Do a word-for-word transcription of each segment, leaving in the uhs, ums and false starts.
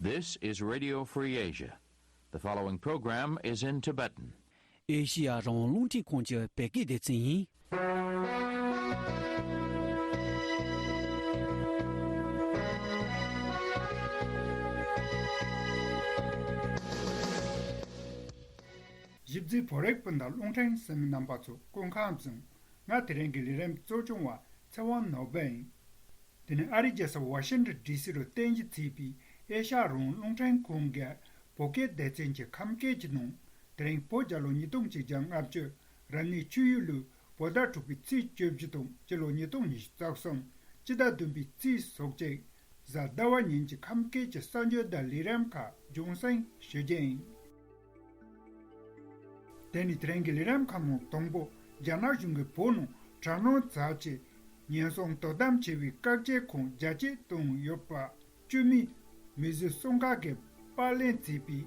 This is Radio Free Asia. The following program is in Tibetan. ཨེ་ཤི་ཡ་རང་དབང་རླུང་འཕྲིན་ཁང་གི་བོད་སྐད་སྡེ་ཚན་ཡིན། ཞིབ་འཚིག་བོད་རིགས་སྤུན་ཟླ་རླུང་འཕྲིན་གསན་མི་རྣམ་པ་ཚོ་སྐུ་ཁམས་བཟང་། ང་དེ་རིང་གི་ལས་རིམ་གཙོ་སྐྱོང་བ་ཚེ་དབང་ནོར་བུ་ཡིན། དེ་ནས་ཨ་རིའི་རྒྱལ་ས་ཝ་ཤིང་ཊོན་ཌི་སི་རུ་རྟེན་གཞི་བྱས་པའི་ཨེ་ཤ་ཡ་རང་དབང་རླུང་འཕྲིན་ཁང་གི་བོད་སྐད་སྡེ་ཚན་གྱི་ཁམས་སྐད་ཀྱི་ནང་དེ་རིང་བོད་རྒྱལ་ལོ་ཉིས་སྟོང་གཅིག་བརྒྱ་ལྔ་བཅུ་རབ་གནས་ཆུ་ཡོས་ལོའི་བོད་ཟླ་དྲུག་པའི་ཚེས་བཅུ་བཞི་དང་སྤྱི་ལོ་ཉིས་སྟོང་ཉི་ཤུ་རྩ་གསུམ་སྤྱི་ཟླ་བདུན་པའི་ཚེས་སོ་གཅིག་གཟའ་ཟླ་བ་ཉིན་གྱི་ཁམས་སྐད་ཀྱི་གསར་འགྱུར་དང་ལས་རིམ་ཁག་རྒྱང་སྲིང་ཞུ་རྒྱུ་ཡིན། དེ་ནི་དེ་རིང་གི་ལས་རིམ་ཁག་ནང་དང་པོ། རྒྱ་ནག་གཞུང་གིས་བོད་ནང་དྲག་གནོན་ཚབས་ཆེ་ཉེན་སྲུང་དོ་དམ་བྱེད་པའི་བཀག་སྐྱིལ་ཁང་རྒྱ་སྐྱེད་བཏང་ཡོད་པ། བཅོས་མའི་མི་བཟོས་སྲུང་སྐར་གྱི་པར་ལེན་བྱས་པའི་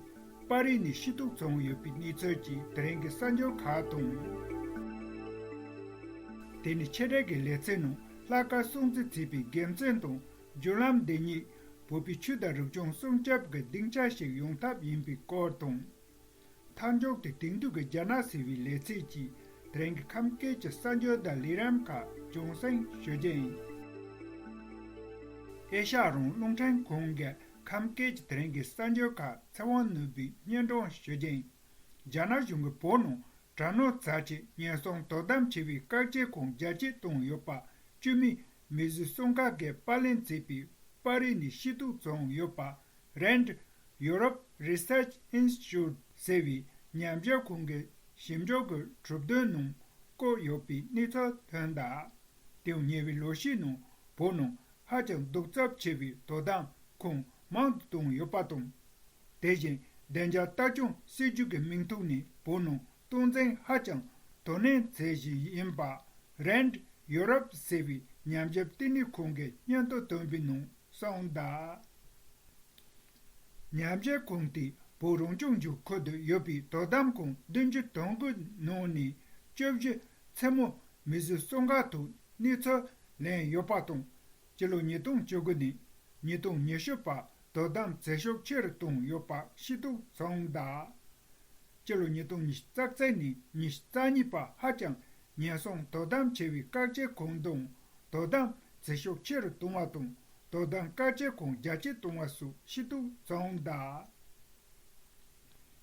པར་རིས་ནས་ཤེས་རྟོགས་བྱུང་ཡོད་པའི་གནས་ཚུལ་གྱི་དེ་རིང་གི་གསར་འགྱུར་ཁག་དང་། དེ་ནི་ཆེད་སྒྲིག་གི་ལེ་ཚན་ནང་ལྷག་དཀར་སྲུང་བརྩི་བྱེད་པའི་དགེ་མཚན་དང་། བརྒྱུད་ལམ་འདི་ཉིད་བོད་པའི་ཆོས་དང་རིག་གཞུང་སྲུང་སྐྱོབ་ཀྱི་སྡིངས་ཆ་ཞིག་ཡོང་ཐབས་ཡིན་པའི་སྐོར་དང་། མཐའ་མཇུག་ཏུ་དེང་དུས་ཀྱི་རྒྱ་ནག་ཟེར་བའི་ལེ་ཚན་གྱི་དེ་རིང་གི་ཁམས་སྐད་ཀྱི་གསར་འགྱུར་དང་ལས་རིམ་ཁག་རྒྱང་སྲིང་ཞུ་རྒྱུ་ཡིན། ཨེ་ཤ་ཡ་རང་དབང་རླུང་འཕྲིན་ཁང་གི་ཁམས་སྐད་ཀྱི་དེ་རིང་གི་གསར་འགྱུར་ཁག་ཚེ་དབང་ནོར་བུས་སྙན་སྒྲོན་ཞུ་རྒྱུ་ཡིན། རྒྱ་ནག་གཞུང་གིས་བོད་ནང་དྲག་གནོན་ཚབས་ཆེ་ཉེན་སྲུང་དོ་དམ་བྱེད་པའི་བཀག་སྐྱིལ་ཁང་རྒྱ་སྐྱེད་བཏང་ཡོད་པ། བཅོས་མའི་མི་བཟོས་སྲུང་སྐར་གྱི་པར་ལེན་བྱས་པའི་པར་རིས་ནས་ཤེས་རྟོགས་བྱུང་ཡོད་པ། རན་ཌི་ཡུ་རོབ་རི་སར་ཆི་ཨིན་སི་ཊི་ཊུཊ་ཟེར་བའི་ཉམས་ཞིབ་ཁང་གི་ཞིབ་འཇུག་གི་གྲུབ་དོན་ནང་བཀོད་ཡོད་པའི་གནས་ཚུལ་ཐོན་གདའ། དེའང་ཉེ་བའི་ལོ་ཤས་ནང་བོད་ནང་ཧ་ཅང་གདུག་རྩུབ་ཆེ་བའི་དོ་དམ་ཁང་མང་དུ་བཏང་ཡོད་པ་དང་། དེ་བཞིན་བདེ་འཇགས་ལྟ་སྐྱོང་སྲིད་ཇུས་ཀྱི་མིང་ཐོག་ནས་བོད་ནང་སྟངས་འཛིན་ཧ་ཅང་དོ་ནན་བྱེད་བཞིན་ཡིན་པ། རན་ཌི་ཡུ་རོབ་ཟེར་བའི་ཉམས་ཞིབ་བསྟི་གནས་ཁང་གི་སྙན་ཐོ་བཏོན་པའི་ནང་གསུངས་གདའ། ཉམས་ཞིབ་ཁང་དེས་བོད་རང་སྐྱོང་ལྗོངས་ཁུལ་དུ་ཡོད་པའི་དོ་དམ་ཁང་བདུན་ཅུ་དོན་དགུ་ནང་ནས་བཅུ་བཞི་མཚན་མོ་མི་བཟོས་སྲུང་སྐར་ཐོག་གནས་ཚུལ་ལེན་ཡོད་པ་དང་། སྤྱི་ལོ་ཉིས་སྟོང་བཅུ་དགུ་ནས་ཉིས་སྟོང་ཉི་ཤུ་བར་དོ་དམ་བྱེད་ཤུགས་ཆེ་རུ་བཏང་ཡོད་པ་ཤེས་རྟོགས་བྱུང་གདའ། སྤྱི་ལོ་ཉིས་སྟོང་ཉི་ཤུ་རྩ་གཅིག་ནས་ཉི་ཤུ་རྩ་གཉིས་བར་ཧ་ཅང་ཉེན་སྲུང་དོ་དམ་བྱེད་པའི་བཀག་སྐྱིལ་ཁང་དང་དོ་དམ་བྱེད་ཤུགས་ཆེ་རུ་གཏོང་བ་དང་། དོ་དམ་བཀག་སྐྱིལ་ཁང་རྒྱ་སྐྱེད་གཏོང་བ་སོགས་ཤེས་རྟོགས་བྱུང་གདའ།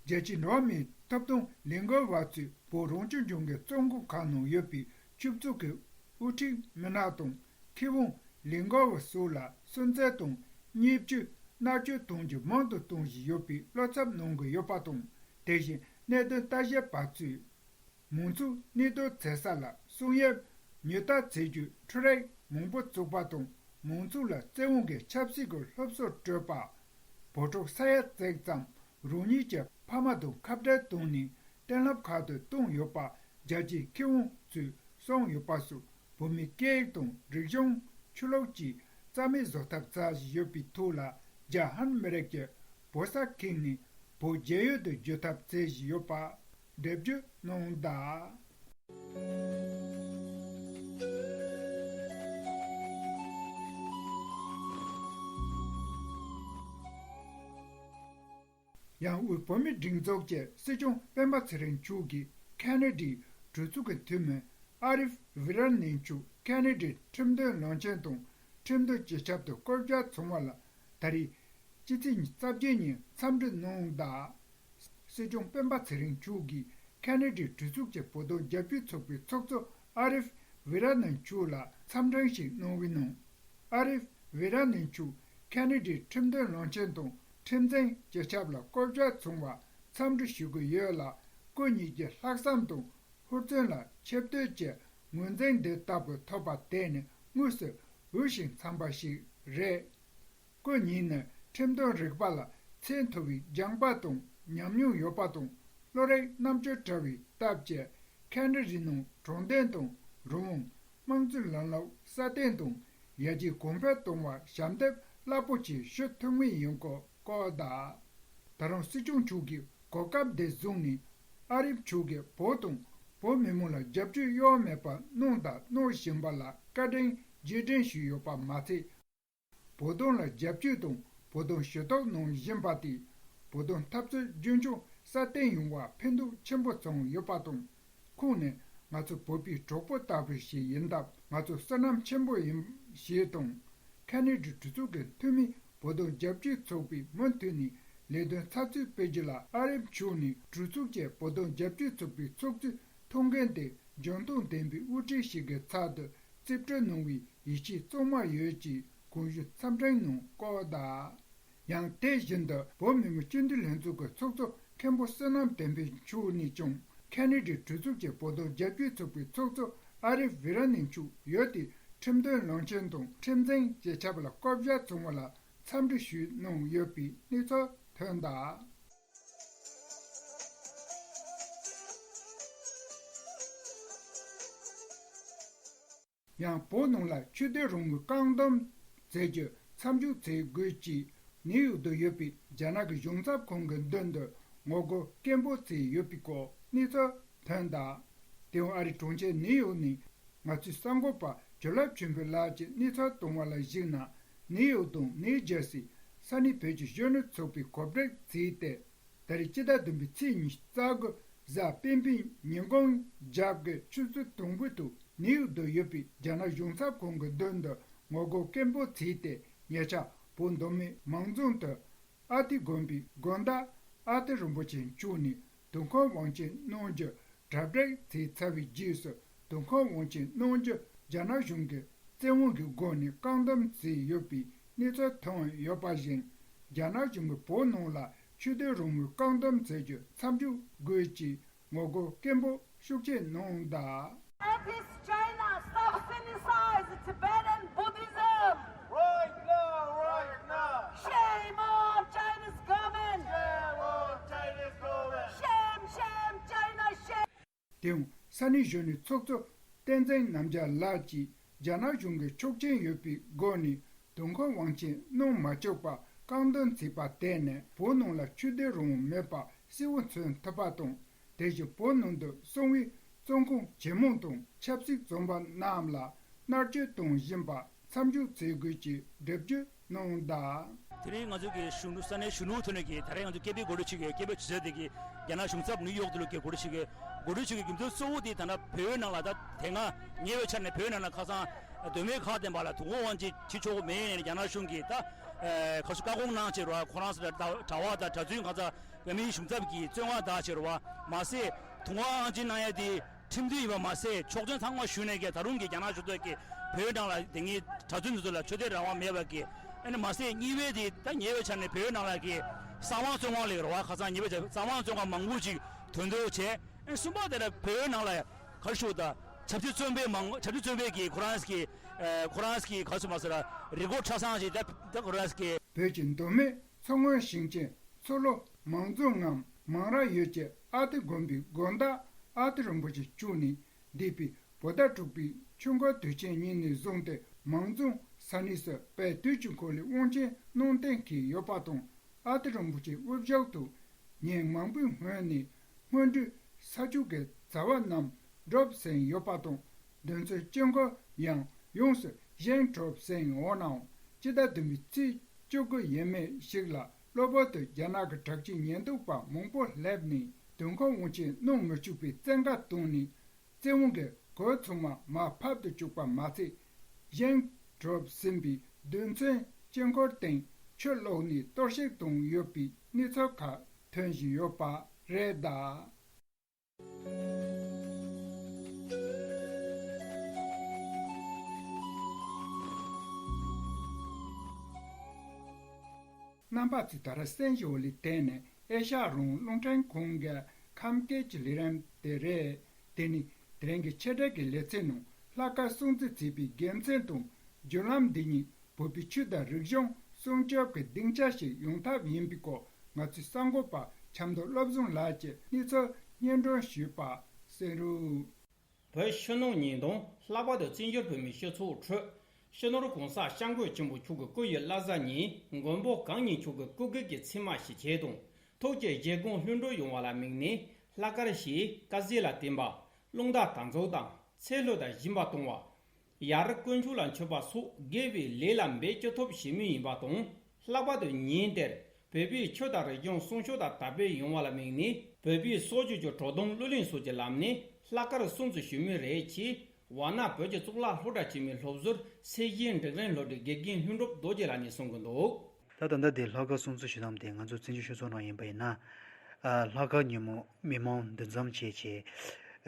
རྒྱལ་སྤྱིའི་འགྲོ་བ་མིའི་ཐོབ་ཐང་ལས་འགུལ་བ་ཚོས་བོད་རང་སྐྱོང་ལྗོངས་ཀྱི་བཙོན་ཁང་ཁག་ནང་ཡོད་པའི་ཆབ་སྲིད་ཀྱི་དབུ་ཁྲིད་མི་སྣ་དང་མཁས་དབང་ལས་འགུལ་བ་སོགས་ལ་སུན་གཙེར་དང་བརྙས་བཅོས་མནར་གཅོད་གཏོང་རྒྱུ་མང་དུ་གཏོང་བཞིན་ཡོད་པའི་བློ་འཚབ་གནང་གི་ཡོད་པ་དང་། དེ་བཞིན་གནད་དོན་ལྟ་ཞིབ་པ་ཚོས་མང་ཚོགས་གནས་སྡོད་བྱེད་ས་ལ་གསང་ཡབ་ཉོ་ལྟ་བྱེད་རྒྱུའི་འཕྲུལ་རིག་མང་པོ་བཙུགས་པ་དང་། མང་ཚོགས་ལ་བཙན་དབང་གིས་ཆབ་སྲིད་ཀྱི་སློབ་གསོ་སྤྲོད་པ། བོད་ཕྲུག་ས་ཡ་གཅིག་ཙམ་རང་ཉིད་ཀྱི་ཕ་མ་དང་ཁ་བྲལ་བཏང་ནས་གཏན་སློབ་ཁག་ཏུ་བཏང་ཡོད་པ་རྒྱལ་སྤྱིའི་མཁས་དབང་ཚོས་གསུངས་ཡོད་པ་སོགས། བོད་མིའི་སྐད་ཡིག་དང་རིག་གཞུང་། ཆོས་ལུགས་བཅས་རྩ་མེད་བཟོ་ཐབས་བྱ་བཞིན་ཡོད་པའི་ཐོག་ལ། རྒྱ་ཧན་མི་རིགས་ཀྱི་བོད་ས་ཁེངས་ནས་བོད་རྒྱལ་ཡུལ་དུ་བསྒྱུར་ཐབས་བྱེད་བཞིན་ཡོད་པ་འགྲེལ་བརྗོད་གནང་གདའ། ཡང་དབུས་བོད་མིའི་སྒྲིག་འཛུགས་ཀྱི་སྲིད་སྐྱོང་སྤེན་པ་ཚེ་རིང་མཆོག་གིས་ཁ་ན་ཌའི་གྲོས་ཚོགས་ཀྱི་འཐུས་མི་ཨ་རིབ་ཝི་ར་ནན་མཆོག་ཁ་ན་ཌའི་ཁྲིམས་དོན་བློན་ཆེན་དང་ཁྲིམས་དོན་སྤྱི་ཁྱབ་ཏུ་བསྐོ་གཞག་བྱུང་བ་ལ་ད་རེས་སྤྱི་ཚེས་ཉི་ཤུ་རྩ་བརྒྱད་ཉིན་འཚམས་འདྲི་གནང་གདའ། སྲིད་སྐྱོང་སྤེན་པ་ཚེ་རིང་མཆོག་གིས་ཁ་ན་ཌའི་གྲོས་ཚོགས་ཀྱི་བོད་དོན་རྒྱབ་སྐྱོར་ཚོགས་པའི་ཚོགས་གཙོ་ཨ་རིབ་ཝི་ར་ནན་མཆོག་ལ་འཚམས་འདྲི་ཞིག་གནང་བའི་ནང་། ཨ་རིབ་ཝི་ར་ནན་མཆོག་ཁ་ན་ཌའི་ཁྲིམས་དོན་བློན་ཆེན་དང་ཁྲིམས་འཛིན་སྤྱི་ཁྱབ་ལ་བསྐོ་གཞག་བྱུང་བར་འཚམས་འདྲི་ཞུ་གི་ཡོད་ལ། སྐུ་ཉིད་ཀྱི་ལྷག་བསམ་དང་ཧུར་བརྩོན་ལ་ཆེ་བསྟོད་ཀྱི་ངོས་འཛིན་འདི་ལྟ་བུ་ཐོབ་པ་དེ་ནི་དངོས་སུ་འོས་ཤིང་འཚམས་པ་ཞིག་རེད། སྐུ་ཉིད་ནི་ཁྲིམས་དོན་རིག་པ་ལ་ཚད་མཐོ་བའི་སྦྱངས་པ་དང་ཉམས་མྱོང་ཡོད་པ་དང་། བློ་རིག་རྣམ་དཔྱོད་བཀྲ་བའི་སྟབས་ཀྱིས་ཁ་ན་ཌའི་ནང་དྲང་བདེན་དང་རང་དབང་། དམངས་གཙོའི་ལམ་ལུགས་སྲ་བརྟན་དང་ཡར་རྒྱས་གོང་འཕེལ་གཏོང་བར་ཞབས་འདེགས་རླབས་པོ་ཆེ་ཞུ་ཐུབ་ངེས་ཡིན་སྐོར་བཀོད་གདའ། ད་རུང་སྲིད་སྐྱོང་མཆོག་གིས་གོ་སྐབས་འདི་བཟུང་ནས་ཨ་རིབ་ཕྱོགས་ཀྱིས་བོད་དང་བོད་མི་མང་ལ་རྒྱབ་སྐྱོར་གཡོ་བ་མེད་པར་གནང་དང་གནང་བཞིན་པ་ལ་བཀའ་དྲིན་རྗེས་དྲན་ཞུས་ཡོད་པ་མ་ཚད། བོད་དོན་ལ་རྒྱབ་སྐྱོར་དང་ བོད་དོན་ཞུ་གཏུག་གནང་བཞིན་པ་དེས་བོད་དོན་འཐབ་རྩོད་རྒྱུན་འཁྱོངས་སྲ་བརྟན་ཡོང་བར་ཕན་ཐོགས་ཆེན་པོ་བྱུང་ཡོད་པ་དང་། ཁོང་ནི་ང་ཚོ་བོད་པའི་གྲོགས་པོ་ལྟ་བུ་ཞིག་ཡིན་སྟབས། ང་ཚོ་བསོད་ནམས་ཆེན་པོ་ཡིན་ཞེས་དང་། ཁེ་ནེ་ཌི་གྲོས་ཚོགས་ཀྱི་འཐུས་མིས་བོད་དོན་རྒྱབ་སྐྱོར་ཚོགས་པའི་མུ་མཐུད་ནས་ལས་དོན་ཚགས་ཚུད་སྤེལ་རྒྱུ་ལ་ཨ་རིའི་ཕྱོགས་ནས་གྲོས་ཚོགས་ཀྱི་བོད་དོན་རྒྱབ་སྐྱོར་ཚོགས་པའི་ཚོགས་གཙོའི་ཐུགས་འགན་དེ་འཇོན་ཐང་ལྡན་པའི་དབུ་ཁྲིད་ཞིག་གི་ཚབ་ཏུ་རྩིས་སྤྲོད་གནང་བའི་ཡིད་ཆེས་གཙང་མ་ཡོད་ཅེས་གོང་ཞུས་འཚམས་འཕྲིན་ནང་བཀོད་གདའ། ཡང་དེ་བཞིན་དུ་བོད་མི་མང་སྤྱི་འཐུས་ལྷན་ཚོགས་ཀྱི་ཚོགས་གཙོ་མཁན་པོ་བསོད་ནམས་བསྟན་འཕེལ་མཆོག་ནས་ཀྱང་ཁེ་ནེ་ཌི་གྲོས་ཚོགས་ཀྱི་བོད་དོན་རྒྱབ་སྐྱོར་ཚོགས་པའི་ཚོགས་གཙོ་ཨ་རི་བྷི་ར་ནི་མཆོག་ཡོད་དེ། ཁྲིམས་དོན་བློན་ཆེན་དང་ཁྲིམས་འཛིན་སྤྱི་ཁྱབ་ལ་བསྐོ་བཞག་བྱུང་བ་ལ་འཚམས་འདྲི་ཞུས་གནང་ཡོད་པའི་གནས་ཚུལ་ཐོན་གདའ། ཡང་བོད་ནང་ལ་ཆོས་དད་རང་མོས་བཀག་སྡོམ་མཛད་རྒྱུ་མཚམས་འཇོག་བྱེད་དགོས་ཅེས་ནིའུ་ཡོག་ཏུ་ཡོད་པའི་རྒྱ་ནག་གི་གཞུང་ཚབ་ཁང་གི་མདུན་དུ་ངོ་རྒོལ་སྐད་འབོད་བྱས་ཡོད་པའི་སྐོར་གནས་ཚུལ་ཐོན་གདའ། དེ་ཡང་ཨ་རིའི་གྲོང་ཁྱེར་ནིའུ་ཡོག་ནས་ང་ཚོའི་གསར་འགོད་པ་ཇོ་ལགས་ཆོས་འཕེལ་ལགས་ཀྱིས་གནས་ཚུལ་བཏང་བ་ལ་གཞིགས་ན། ནིའུ་ཡོག་དང་ནིའུ་ཇར་སིའི་ས་གནས་བོད་ཀྱི་གཞོན་ནུ་ཚོགས་པས་གོ་སྒྲིག་བྱས་ཏེ། ད་རེས་སྤྱི་ཟླ་བདུན་པའི་ཚེས་ཉི་ཤུ་རྩ་དགུ་གཟའ་སྤེན་པའི་ཉིན་གུང་རྒྱབ་ཀྱི་ཆུ་ཚོད་དང་པོའི་དུས་ནིའུ་ཡོག་ཏུ་ཡོད་པའི་རྒྱ་ནག་གཞུང་ཚབ་ཁང་གི་མདུན་དུ་ངོ་རྒོལ་སྐད་འབོད་བྱས་ཏེ། ཉེ་ཆར་བོད་མདོ་སྨད་མང་རྫོང་དུ་ཨ་ཏི་དགོན་པའི་དགོན་བདག་ཨ་ཏི་རིན་པོ་ཆེ་མཆོག་ནས་དུས་འཁོར་དབང་ཆེན་གནང་རྒྱུ་གྲ་སྒྲིག་བྱས་ཚར་བའི་རྗེས་སུ། དུས་འཁོར་དབང་ཆེན་གནང་རྒྱུ་རྒྱ་ནག་གཞུང་གིས་བཙན་དབང་གི་སྒོ་ནས་བཀག་སྡོམ་བྱས་ཡོད་པའི་གནས་ཚུལ་ཐོན་ཡོད་པ་བཞིན། རྒྱ་ནག་གཞུང་གིས་བོད་ནང་ལ་ཆོས་དད་རང་མོས་བཀག་སྡོམ་བྱེད་རྒྱུ་མཚམས་འཇོག་དགོས་ཅེས་ངོ་རྒོལ་སྐད་འབོད་ཤུགས་ཆེ་གནང་གདའ། Let this China stop sinicide Tibetan Buddhism! Right now, right now! Shame on Chinese government! Shame on Chinese government! Shame, shame, China, shame! དེའང་ས་གནས་གཞོན་ནུའི་ཚོགས་གཙོ་བསྟན་འཛིན་རྣམ་རྒྱལ་ལགས་ཀྱིས་རྒྱ་ནག་གཞུང་གི་ཆོག་མཆན་ཡོད་པའི་སྒོ་ནས་དུས་འཁོར་དབང་ཆེན་གནང་མ་བཅུག་པར་བཀག་སྡོམ་བྱས་པ་དེ་ནི་བོད་ནང་ལ་ཆོས་དད་རང་དབང་མེད་པ་གསལ་བོ་མཚོན་ཐུབ་པ་དང་། དེ་བཞིན་བོད་ནང་དུ་གསང་བའི་བཙོན་ཁང་ཇེ་མང་དང་ཆབ་སྲིད་བཙོན་པ་རྣམས་ལ་མནར་གཅོད་གཏོང་བཞིན་པ་མཚམས་འཇོག་བྱེད་དགོས་ཀྱི་སྒྲུབ་བརྗོད་གནང་གདའ། དེ་རིང་ང་ཚོ་གི་གཞོན་ནུ་ས་གནས་གཞོན་ནུ་ཐོན་ནས་ཀྱི་ད་རེས་ང་ཚོ་སྐད་འབོད་གོ་སྒྲིག་བྱེད་ཀྱི་སྐད་འབོད་བྱེད་ས་དེ་གི་རྒྱ་ནག་གཞུང་ཚབ་ནིའུ་ཡོག་ཏུ་ལུགས་ཀྱི་གོ་སྒྲིག་བྱེད་ཀྱི་གོ་སྒྲིག་བྱེད་ཀྱི་རྒྱུ་མཚན་གཙོ་བོ་དེ་ད་ལྟ་བོད་ནང་ལ་ད་དེ་སྔ་ཉེ་བའི་ཆར་ནས་བོད་ནང་ལ་ཁ་སང་མདོ་སྨད་ཁག་བསྟན་པ་ལ་དུས་འཁོར་དབང་ཆེན་བྱེད་ཆོག་མེད་ནས་རྒྱ་ནག་གཞུང་གིས་ད་ཁ་སང་བཀག་དགོངས་གནང་བྱས་རེད་བ། ཁོ་རང་ཚོ་ལ་གྲྭ་པ་དང་གྲྭ་བཙུན་གང་ཚ་བོད་མིའི་གཞུང་ཚབ་ཀྱིས་བཙོན་ཁང་བདག་བྱས་རེད་བ། མ་ཟད་དུས་འཁོར་དབང་ཆེན་གནང་ཡ་དེ། ཁྲིམས་མཐུན་ཡིན་པ་མ་ཟད་ཆོག་མཆན་ཚང་མ་ཞུས་ནས་ཀྱི་ད་རུང་གི་རྒྱ་ནག་གཞུང་ཚབ་ཀྱིས་བོད་ནང་ལ་དེ་སྔའི་གྲྭ་བཙུན་ཚོ་ལ་ཆོས་དད་རང་དབང་མེད་པ་གི། ཨ་ནི་མ་ཟད་གཉིས་པའི་དེ་ད་ཉེ་བའི་ཆར་ནས་བོད་ནང་ལ་གི་གསང་བ་བཙོན་ཁང་ལས་རོ་བ་ཁ་སང་ཉེ་བའི་ཆར་གསང་བ་བཙོན་ཁང་མང་པོ་ཅིག་དོན་དུ་བྱས། ཨ་ནི་གསུམ་པ་དེ་ལ་བོད་ནང་ལ་གར་ཞུགས་དང་ཆབ་སྲིད་བཙོན་པའི་མང་ཆབ་སྲིད་བཙོན་པའི་གི་ཁོ་རང་གི་ཁོ་རང་གི་ག་ཚོད་མ་ཟེར་རི་མགོ་ཁྲ་ཚང་ཞིག་ད་ད་ཁོ་རང་གི། བོད་ཀྱི་མདོ་སྨད་མཚོ་སྔོན་ཞིང་ཆེན་མཚོ་ལྷོ་མང་རྫོང་ངམ་མང་ར་ཡུལ་གྱི་ཨ་ཏི་དགོན་པའི་དགོན་བདག་ཨ་ཏི་རིན་པོ་ཆེ་མཆོག་ནས་འདས་པའི་བོད་ཟླ་དྲུག་པའི་ཆོས་འཁོར་དུས་ཆེན་ཉིན་ནས་བཟུང་སྟེ་མང་རྫོང་ས་གནས་སུ་དཔལ་དུས་ཀྱི་འཁོར་ལོའི་དབང་ཆེན་གནང་གཏན་འཁེལ་ཡོད་པ་དང་། ཨ་ཏི་རིན་པོ་ཆེའི་དབུ་ཞྭ་དུ་ཉིན་མང་པོའི་སྔོན་ནས་སྔོན་འགྲོའི་ས་བཅུ་གི་བྱ་བ་རྣམས་སྒྲུབ་ཟིན་ཡོད་པ་དང་། རྡུལ་ཚོན་དཀྱིལ་འཁོར་ཡང་ཡོངས་སུ་བཞེངས་གྲུབ་ཟིན་ཡོད་ནའང་། སྤྱི་ཟླ་བདུན་པའི་ཚེས་བཅུ་དགུ་ཡས་མས་ཤིག་ལ་གློ་བུར་དུ་རྒྱ་ནག་གི་དྲག་ཆས་ཉེན་རྟོག་པ་མང་པོ་སླེབས་ནས་དུས་འཁོར་དབང་ཆེན་གནང་མི་བཅུག་པའི་བཙན་བཀའ་བཏང་ནས། བཙན་དབང་གིས་གོས་ཚང་མ་མར་ཕབ་ཏུ་བཅུག་པ་མ་ཚད། བཞེངས་གྲུབ་ཟིན་པའི་རྡུལ་ཚོན་དཀྱིལ་འཁོར་སྟེང་ཆུ་བླུགས་ནས་གཏོར་བཤིག་བཏང་ཡོད་པའི་གནས་ཚུལ་ཁག་ཐོན་བཞིན་ཡོད་པ་རེད་གདའ། རྣམ་པ་ཚོས་ད་རེས་གསན་བཞིན་པ་ལས་དེ་ནི་ཨེ་ཤ་ཡ་རང་དབང་རླུང་འཕྲིན་ཁང་གི་ཁམས་སྐད་ཀྱི་ལས་རིམ་དེ་རེད། དེ་ནི་དེ་རིང་གི་ཆེད་སྒྲིག་གི་ལེ་ཚན་ནང་ལྷག་དཀར་སྲུང་བརྩི་བྱེད་པའི་དགེ་མཚན་དང་བརྒྱུད་ལམ་འདི་ཉིད་བོད་པའི་ཆོས་དང་རིག་གཞུང་སྲུང་སྐྱོབ་ཀྱི་སྡིངས་ཆ་ཞིག་ཡོང་ཐབས་ཡིན་པའི་སྐོར་ང་ཚོའི་གསར་འགོད་པ་ཆབ་མདོ་བློ་བཟང་ལགས་ཀྱིས་གནས་ཚུལ་སྙན་སྒྲོན་ཞུས་པ་གསན་རོགས། བོད་ཕྱི་ནང་གཉིས་དང་ལྷག་པར་དུ་བཙན་བྱོལ་བོད་མིའི་སྤྱི་ཚོགས་ཁྲོད་སྤྱི་ནོར་༸གོང་ས་༸སྐྱབས་མགོན་ཆེན་པོ་མཆོག་གི་སྐུ་ཡི་བླ་གཟའ་ཉིན་མགོན་པོ་གང་ཉིད་མཆོག་གི་སྐུ་སྒེར་གྱི་མཚན་མ་ཞིག་བྱས་དང་ཐུགས་ཀྱི་བཞེད་དགོངས་ལྷུན་གྲུབ་ཡོང་བ་ལ་དམིགས་ནས་ལྷག་དཀར་ཞེས་དཀར་ཟས་ལ་བརྟེན་པ་རླུང་རྟ་དར་འཛུགས་དང་ཚེ་ལྷོད་དང་སྦྱིན་པ་གཏོང་བ། ཡར་དཀོན་མཆོག་ལ་མཆོད་པ་སོགས་དགེ་བའི་ལས་ལ་འབད་ཅི་ཐུབ་བྱེད་མུས་ཡིན་པ་དང་། ལྷག་པར་དུ་ཉིན་དེར་བོད་པའི་ཆོས་དང་རིག་གཞུང་སྲུང་སྐྱོབ་དང་དར་སྤེལ་ཡོང་བ་ལ་དམིགས་ནས་བོད་པའི་སྲོལ་རྒྱུན་གྱི་བྲོ་བརྡུང་གླུ་ལེན་སོགས་ཀྱི་ལམ་ནས་ལྷག་དཀར་སྲུང་བརྩི་ཞུ་མུས་རེད། ཅེས་ཝཱ་ཎ་བོད་ཀྱི་གཙུག་ལག་སློབ་གྲྭ་ཆེན་མོའི་སློབ་ཟུར་ཚེ་བརྟན་འབྲིང་རིམ་སློབ་གྲྭའི་དགེ་རྒན་ལྷུན་གྲུབ་རྡོ་རྗེ་ལགས་ནས་གསུང་གི་འདུག། ད་ད་ལྟ་དེ་ལྷག་དཀར་སྲུང་བརྩི་ཞུ་སྟངས་དེ་ང་ཚོ་བཙན་བྱོལ་སྤྱི་ཚོགས་ནང་ཡིན་པ་ཡིན་ན། ཨ། ལྷག་དཀར་ཉིན་མོ་མི་མང་འདུ་འཛོམས་བྱས་བྱས།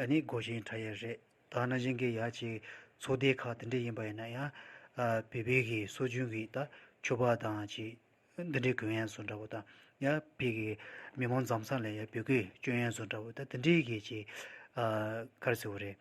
ཨ་ནི་སྒོར་གཞས་འཁྲབ་ཡ་རེད། ད་ནང་བཞིན་གྱི་ཡ་ཅིག་ཚོགས་སྡེ་ཁག་དེ་འདྲ་ཡིན་པ་ཡིན་ན་ཡང་། ཨ། བོད་པའི་གི་སྲོལ་རྒྱུན་གྱི་ད་ཕྱུ་པ་དང་ཅིག་འདི་འདྲའི་གོན་ཡ་བཟོ་འདྲ་བོ་དང་། ཡང་བོད་ཀྱི་མི་མང་འཛོམས་ས་ལ་ཡང་བོད་གོས་གྱོན་ཡ་བཟོ་འདྲ་བོ་དང་། དེ་འདྲའི་གི་ཅིག། ཨ། ག་རེ་ཟེར་བ་རེད།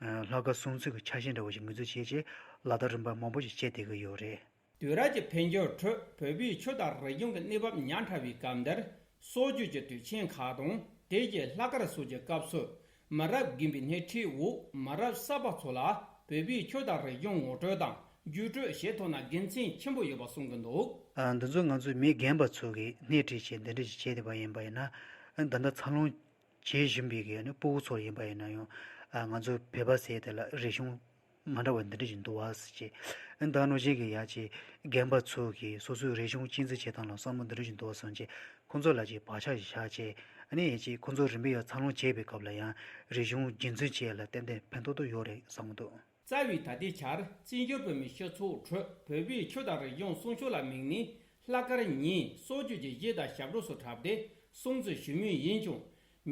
ཨ། ལྷག་དཀར་སྲུང་བརྩི་གི་ཆ་ཤས་འདྲ་བོ་ཞིག་ངོས་འཛིན་བྱས་བྱས་ལག་བསྟར་རིམ་པ་མང་པོ་ཞིག་བྱས་བསྡད་ཀྱི་ཡོད་རེད། དུས་རབས་ཀྱི་འཕེལ་འགྱུར་ཁྲོད་བོད་པའི་ཆོས་དང་རིག་གཞུང་གི་གནས་བབ་ཉག་ཕྲ་བའི་སྐབས་འདིར། སྲོལ་རྒྱུན་གྱི་དུས་ཆེན་ཁག་དང་དེ་རྗེས་ལྷག་དཀར་སོགས་ཀྱི་སྐབས་སུ། མི་རབས་རྒན་པའི་སྣེ་ཁྲིད་འོག་མི་རབས་གསར་པ་ཚོ་ལ་བོད་པའི་ཆོས་དང་རིག་གཞུང་ངོ་སྤྲོད་དང་བརྒྱུད་སྤྲོད་བྱེད་ཐུབ་ན་དགེ་མཚན་ཆེན་པོ་ཡོད་པ་གསུང་གི་འདུག། ཨ། འདི་ཚོ་ང་ཚོའི་མི་རྒན་པ་ཚོ་གིས་སྣེ་ཁྲིད་བྱས་འདི་འདྲ་ཞིག་བྱས་བསྡད་པ་ཡིན་པ་ཡིན་ན། ཨ། ད་ལྟ་འཚར་ལོངས་བྱེད་བཞིན་པའི་གི་ནི་སྤུ་གུ་ཚོ་ཡིན་པ་ཡིན་ན་ཡང་། ཨ། ང་ཚོ་བོད་པ་ཟེར་དེ་ལ་རིག་གཞུང་མ་འདྲ་བ་འདི་འདྲ་ཞིག་འདུག་བ་ཟེར་བྱས། ཨ། ད་ནང་བཞིན་གྱི་ཡ་ཅིག་རྒན་པ་ཚོ་གིས་སོ་སོའི་རིག་གཞུང་གཅེས་འཛིན་བྱེད་སྟངས་ལ་བསམ་བློ་འདི་འདྲ་ཞིག་འདུག་བ་བསམ་བྱས། ཁོང་ཚོ་ལ་ཅིག་བག་ཆགས་ཤིག་བཞག་བྱས། ཨ་ནི་ཡ་ཅིག་ཁོང་ཚོ་རིམ་པས་ཡར་འཚར་ལོངས་བྱེད་པའི་སྐབས་ལ་ཡང་རིག་གཞུང་རྒྱུན་འཛིན་བྱེད་ཡ་ལ་ཏན་ཏན་ཕན་ཐོགས་ཏོག་ཡོད་རེད་བསམ་གྱི་འདུག། རྩ་བའི་ད་ལྟའི་ཆར་བཙན་བྱོལ་བོད་མིའི་སྤྱི་ཚོགས་ཁྲོད་བོད་པའི་ཆོས་དང་རིག་གཞུང་སྲུང་སྐྱོབ་ལ་དམིགས་ནས་ལྷག་དཀར་ཉིན་སྲོལ་རྒྱུན་གྱི་གཞས་དང་ཞབས་བྲོ་སོགས་འཁྲབ་སྟེ་སྲུང་བརྩི་ཞུ་མུས་ཡིན་ཀྱང་།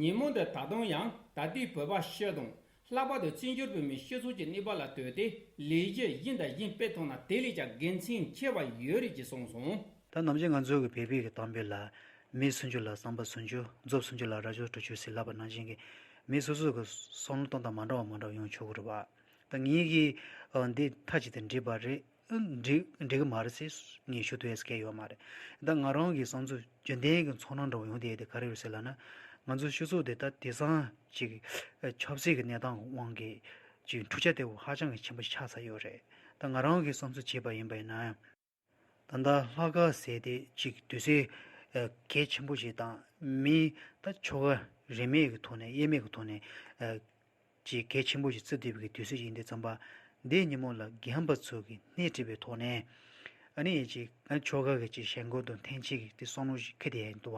ཉིན་མོ་འདི་ད་དུང་ཡང་ད་ལྟའི་བོད་པ་སྤྱི་དང་། ལྷག་པར་དུ་བཙན་བྱོལ་བོད་མིའི་སྤྱི་ཚོགས་ཀྱི་གནས་བབ་ལ་ལྟོས་ཏེ་ལས་གཞི་གཞན་དང་གཞན་སྤེལ་ཐུབ་ན་དེ་ལས་ཀྱང་དགེ་མཚན་ཆེ་བ་ཡོད་རེད་ཅེས་གསུངས་སོང་། ད་ནམ་རྒྱུན་ང་ཚོའི་གི་བོད་པའི་གི་གཏམ་དཔེ་ལ། མི་སུན་འབྱིན་ལ་བསམ་པ་སུན་འབྱིན། མཛོ་སུན་འབྱིན་ལ་རྭ་ཅོ་དྲུད་ཅོག་ཟེར་ལབ་པ་ནང་བཞིན་གྱི། མི་སོ་སོ་གི་བསམ་བློ་གཏོང་སྟངས་མ་འདྲ་བ་མ་འདྲ་བ་ཡོང་ཆོག་གི་རེད་པ། ད་ངེད་ཀྱིས་འདི་མཐའ་གཅིག་ཏུ་འགྲིག་པ་རེད། འགྲིག་འགྲིག་གི་མ་རེད་ཟེར་ངས་ཞུ་ཐུབ་ཡས་སྐལ་ཡོད་མ་རེད། ད་ང་རང་གི་བསམ་ཚུལ་རྒྱུན་ལྡན་གྱི་ཚོར་སྣང་འདྲ་བོ་ཡོང་བསྡད་དེ་ག་རེ་རེད་ཟེར་ལབ་ན། ང་ཚོའི་སྤྱི་ཚོགས་འདི་ད་དེང་སང་ཅིག་ཆབ་སྲིད་ཀྱི་གནས་སྟངས་ཀྱི་དབང་གིས་ཅིག་འཁྲུག་ཆ་དེ་བོ་ཧ་ཅང་གི་ཆེན་པོ་ཆགས་ཚར་ཡོད་རེད། ད་ང་རང་གི་བསམ་ཚུལ་བྱས་པ་ཡིན་པ་ཡིན་ན་ཡང་། ད་ལྟ་ལྷག་དཀར་ཟེར་དེ་ཅིག་དུས་ཚོད་གལ་ཆེན་པོ་ཞིག་དང་། མིའི་ད་ཆོ་ག་རིས་མེད་ཀྱི་ཐོག་ནས་དབྱེར་མེད་ཀྱི་ཐོག་ནས། ཅིག་གལ་ཆེན་པོ་ཞིག་བརྩི་བསྡད་པའི་དུས་ཚོད་ཡིན་དུས་ཙམ་པ། འདིའི་ཉིན་མོ་ལ་རྒན་པ་ཚོ་གིས་སྣེ་ཁྲིད་པའི་ཐོག་ནས། ཨ་ནི་ཅིག་ཆོ་ག་གི་ཅིག་ཞེན་ཁོག་དང་འཐེན་འཁྱེར་གྱི་དེ་བསམ་བློ་ཞིག་འཁྱེར་བསྡད་ཡ་ཡིན་འདུག་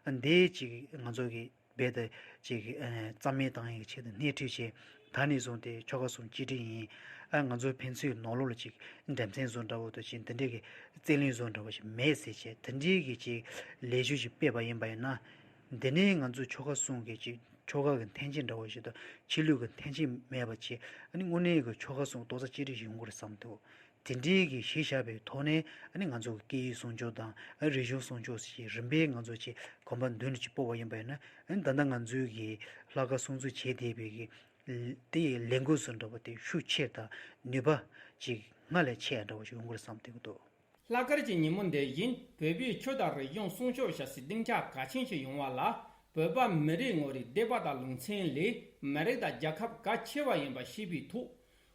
བ། འདི་ཅིག་ང་ཚོ་གི་རྦད་དེ་ཅིག་ཨ་རྩ་མེད་བཏང་ཡག་ཆེད་དུ་སྣེ་ཁྲིད་བྱས། ད་ནས་བཟུང་སྟེ་ཆོ་ག་གསུམ་གཅིག་སྒྲིལ་ཡིན། ཨ་ང་ཚོ་ཕན་ཚུན་ནང་ལོགས་ལ་ཅིག་འགྲན་བསྟེན་བཟོ་འདྲ་བོ་དང་ཅིག་འདི་འདྲའི་གི་རྩོད་གླེང་བཟོ་འདྲ་བོ་ཞིག་མེད་ཟེར་བྱས། དེ་འདྲའི་གི་ཅིག་ལས་གཞི་ཞིག་སྤེལ་བ་ཡིན་པ་ཡིན་ན། འདི་ནས་ང་ཚོ་ཆོ་ག་གསུམ་གི་ཅིག་ཆོ་ག་གི་འཐེན་འཁྱེར་འདྲ་བོ་ཞིག་དང་ཆོས་ལུགས་ཀྱི་འཐེན་འཁྱེར་མེད་པ་བྱས། ཨ་ནི་དངོས་གནས་ཀྱི་ཆོ་ག་གསུམ་རྡོག་རྩ་གཅིག་སྒྲིལ་ཞིག་ཡོང་གི་རེད་བསམ་འདུག། དེ་འདྲའི་གི་གཞི་བཞག་པའི་ཐོག་ནས། ཨ་ནི་ང་ཚོ་གི་སྐད་ཡིག་སྲུང་སྐྱོབ་དང་། ཨ་རིག་གཞུང་སྲུང་སྐྱོབ་ཟེར་རིམ་པས་ང་ཚོ་ཅིག་གོམ་པ་མདུན་ལ་ཅིག་སྤོ་བ་ཡིན་པ་ཡིན་ན། ཨ་ནི་ད་ལྟ་ང་ཚོའི་གི་ལྷག་དཀར་སྲུང་བརྩི་བྱས་བསྡད་པའི་གི་དེ་ཡི་ལས་འགུལ་བཟོ་འདྲ་བ་དེ་ཤུགས་ཆེར་དང་ནུས་པ་ཅིག་སྔར་ལས་ཆེ་ཡ་འདྲ་བ་ཞིག་ཡོང་གི་རེད་བསམ་བསྡད་ཀྱི་འདུག། ལྷག་དཀར་གྱི་ཉིན་མོ་འདི་བཞིན་བོད་པའི་ཆོས་དང་རིག་གཞུང་སྲུང་སྐྱོབ་བྱ་སའི་སྡིངས་ཆ་གལ་ཆེན་ཞིག་ཡོང་བ་ལ། བོད་པ་མི་རིགས་ངོ་རིས་སྡེ་པ་དང་ལུང་ཚན་ལས་མི་རིགས་དང་རྒྱལ་ཁབ་གལ་ཆེ་བ་ཡིན་པ་ཤེས་པའི་ཐོག།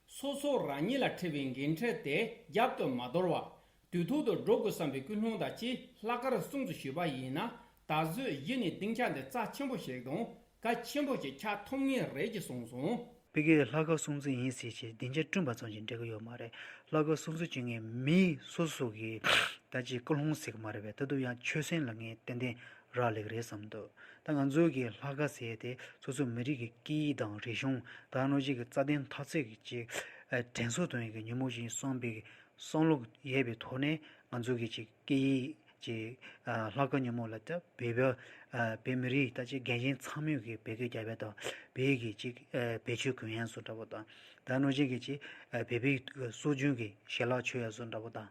སོ་སོ་རང་ཉིད་ལ་འཁྲི་བའི་འགན་འཁྲི་དེ་རྒྱབ་ཏུ་མ་དོར་བར། དུས་ཐོག་ཏུ་སྒྲུབ་དགོས་བསམ་པའི་ཀུན་སློང་དང་བཅས་ལྷག་དཀར་སྲུང་བརྩི་ཞུས་པ་ཡིན་ན། ད་གཟོད་གཞི་ནས་སྡིངས་ཆ་འདི་རྩ་ཆེན་པོ་ཞིག་དང་གལ་ཆེན་པོ་ཞིག་ཆགས་ཐུབ་ངེས་རེད་ཅེས་གསུངས་སོང་། ཕ་གིའི་ལྷག་དཀར་སྲུང་བརྩི་ཡིན་ཟེར་བྱས་སྡིངས་ཆ་བསྐྲུན་པ་ཙམ་གྱིས་འགྲིག་གི་ཡོད་མ་རེད། ལྷག་དཀར་སྲུང་བརྩི་བྱེད་མཁན་མི་སོ་སོ་གི་ད་ཅིག་ཀུན་སློང་ཟེར་གི་མ་རེད་པས། ད་དུང་ཡང་ཆོད་སེམས་ལ་ངས་ཏན་ཏན་རག་ལས་ཀྱི་རེད་བསམ་འདུག། ད་ང་ཚོའི་གི་ལྷག་དཀར་ཟེར་དེ་སོ་སོའི་མི་རིགས་ཀྱི་སྐད་ཡིག་དང་རིག་གཞུང་། ད་ནང་བཞིན་གྱི་རྩ་དོན་འཐབ་རྩོད་ཀྱི་ཅིག་དྲན་གསོ་གཏོང་ཡག་གི་ཉིན་མོ་ཞིག་བསམ་པའི་བསམ་བློ་ཡོད་པའི་ཐོག་ནས། ང་ཚོ་གི་ཅིག་སྐད་ཡིག་ཅིག་ཨ་ལྷག་དཀར་ཉིན་མོ་ལ་ད་བོད་པ། ཨ་བོད་མི་རིགས་ད་ཅིག་རྒན་གཞོན་ཚང་མས་གི་བོད་སྐད་རྒྱབ་ཡ་དང་། བོད་ཀྱི་ཅིག་ཨ་བོད་ཆས་གོན་ཡ་བཟོ་འདྲ་བོ་དང་། ད་ནང་བཞིན་གྱི་ཅིག་ཨ་བོད་པའི་སྲོལ་རྒྱུན་གྱི་ཞལ་ལག་མཆོད་ཡ་བཟོ་འདྲ་བོ་དང་།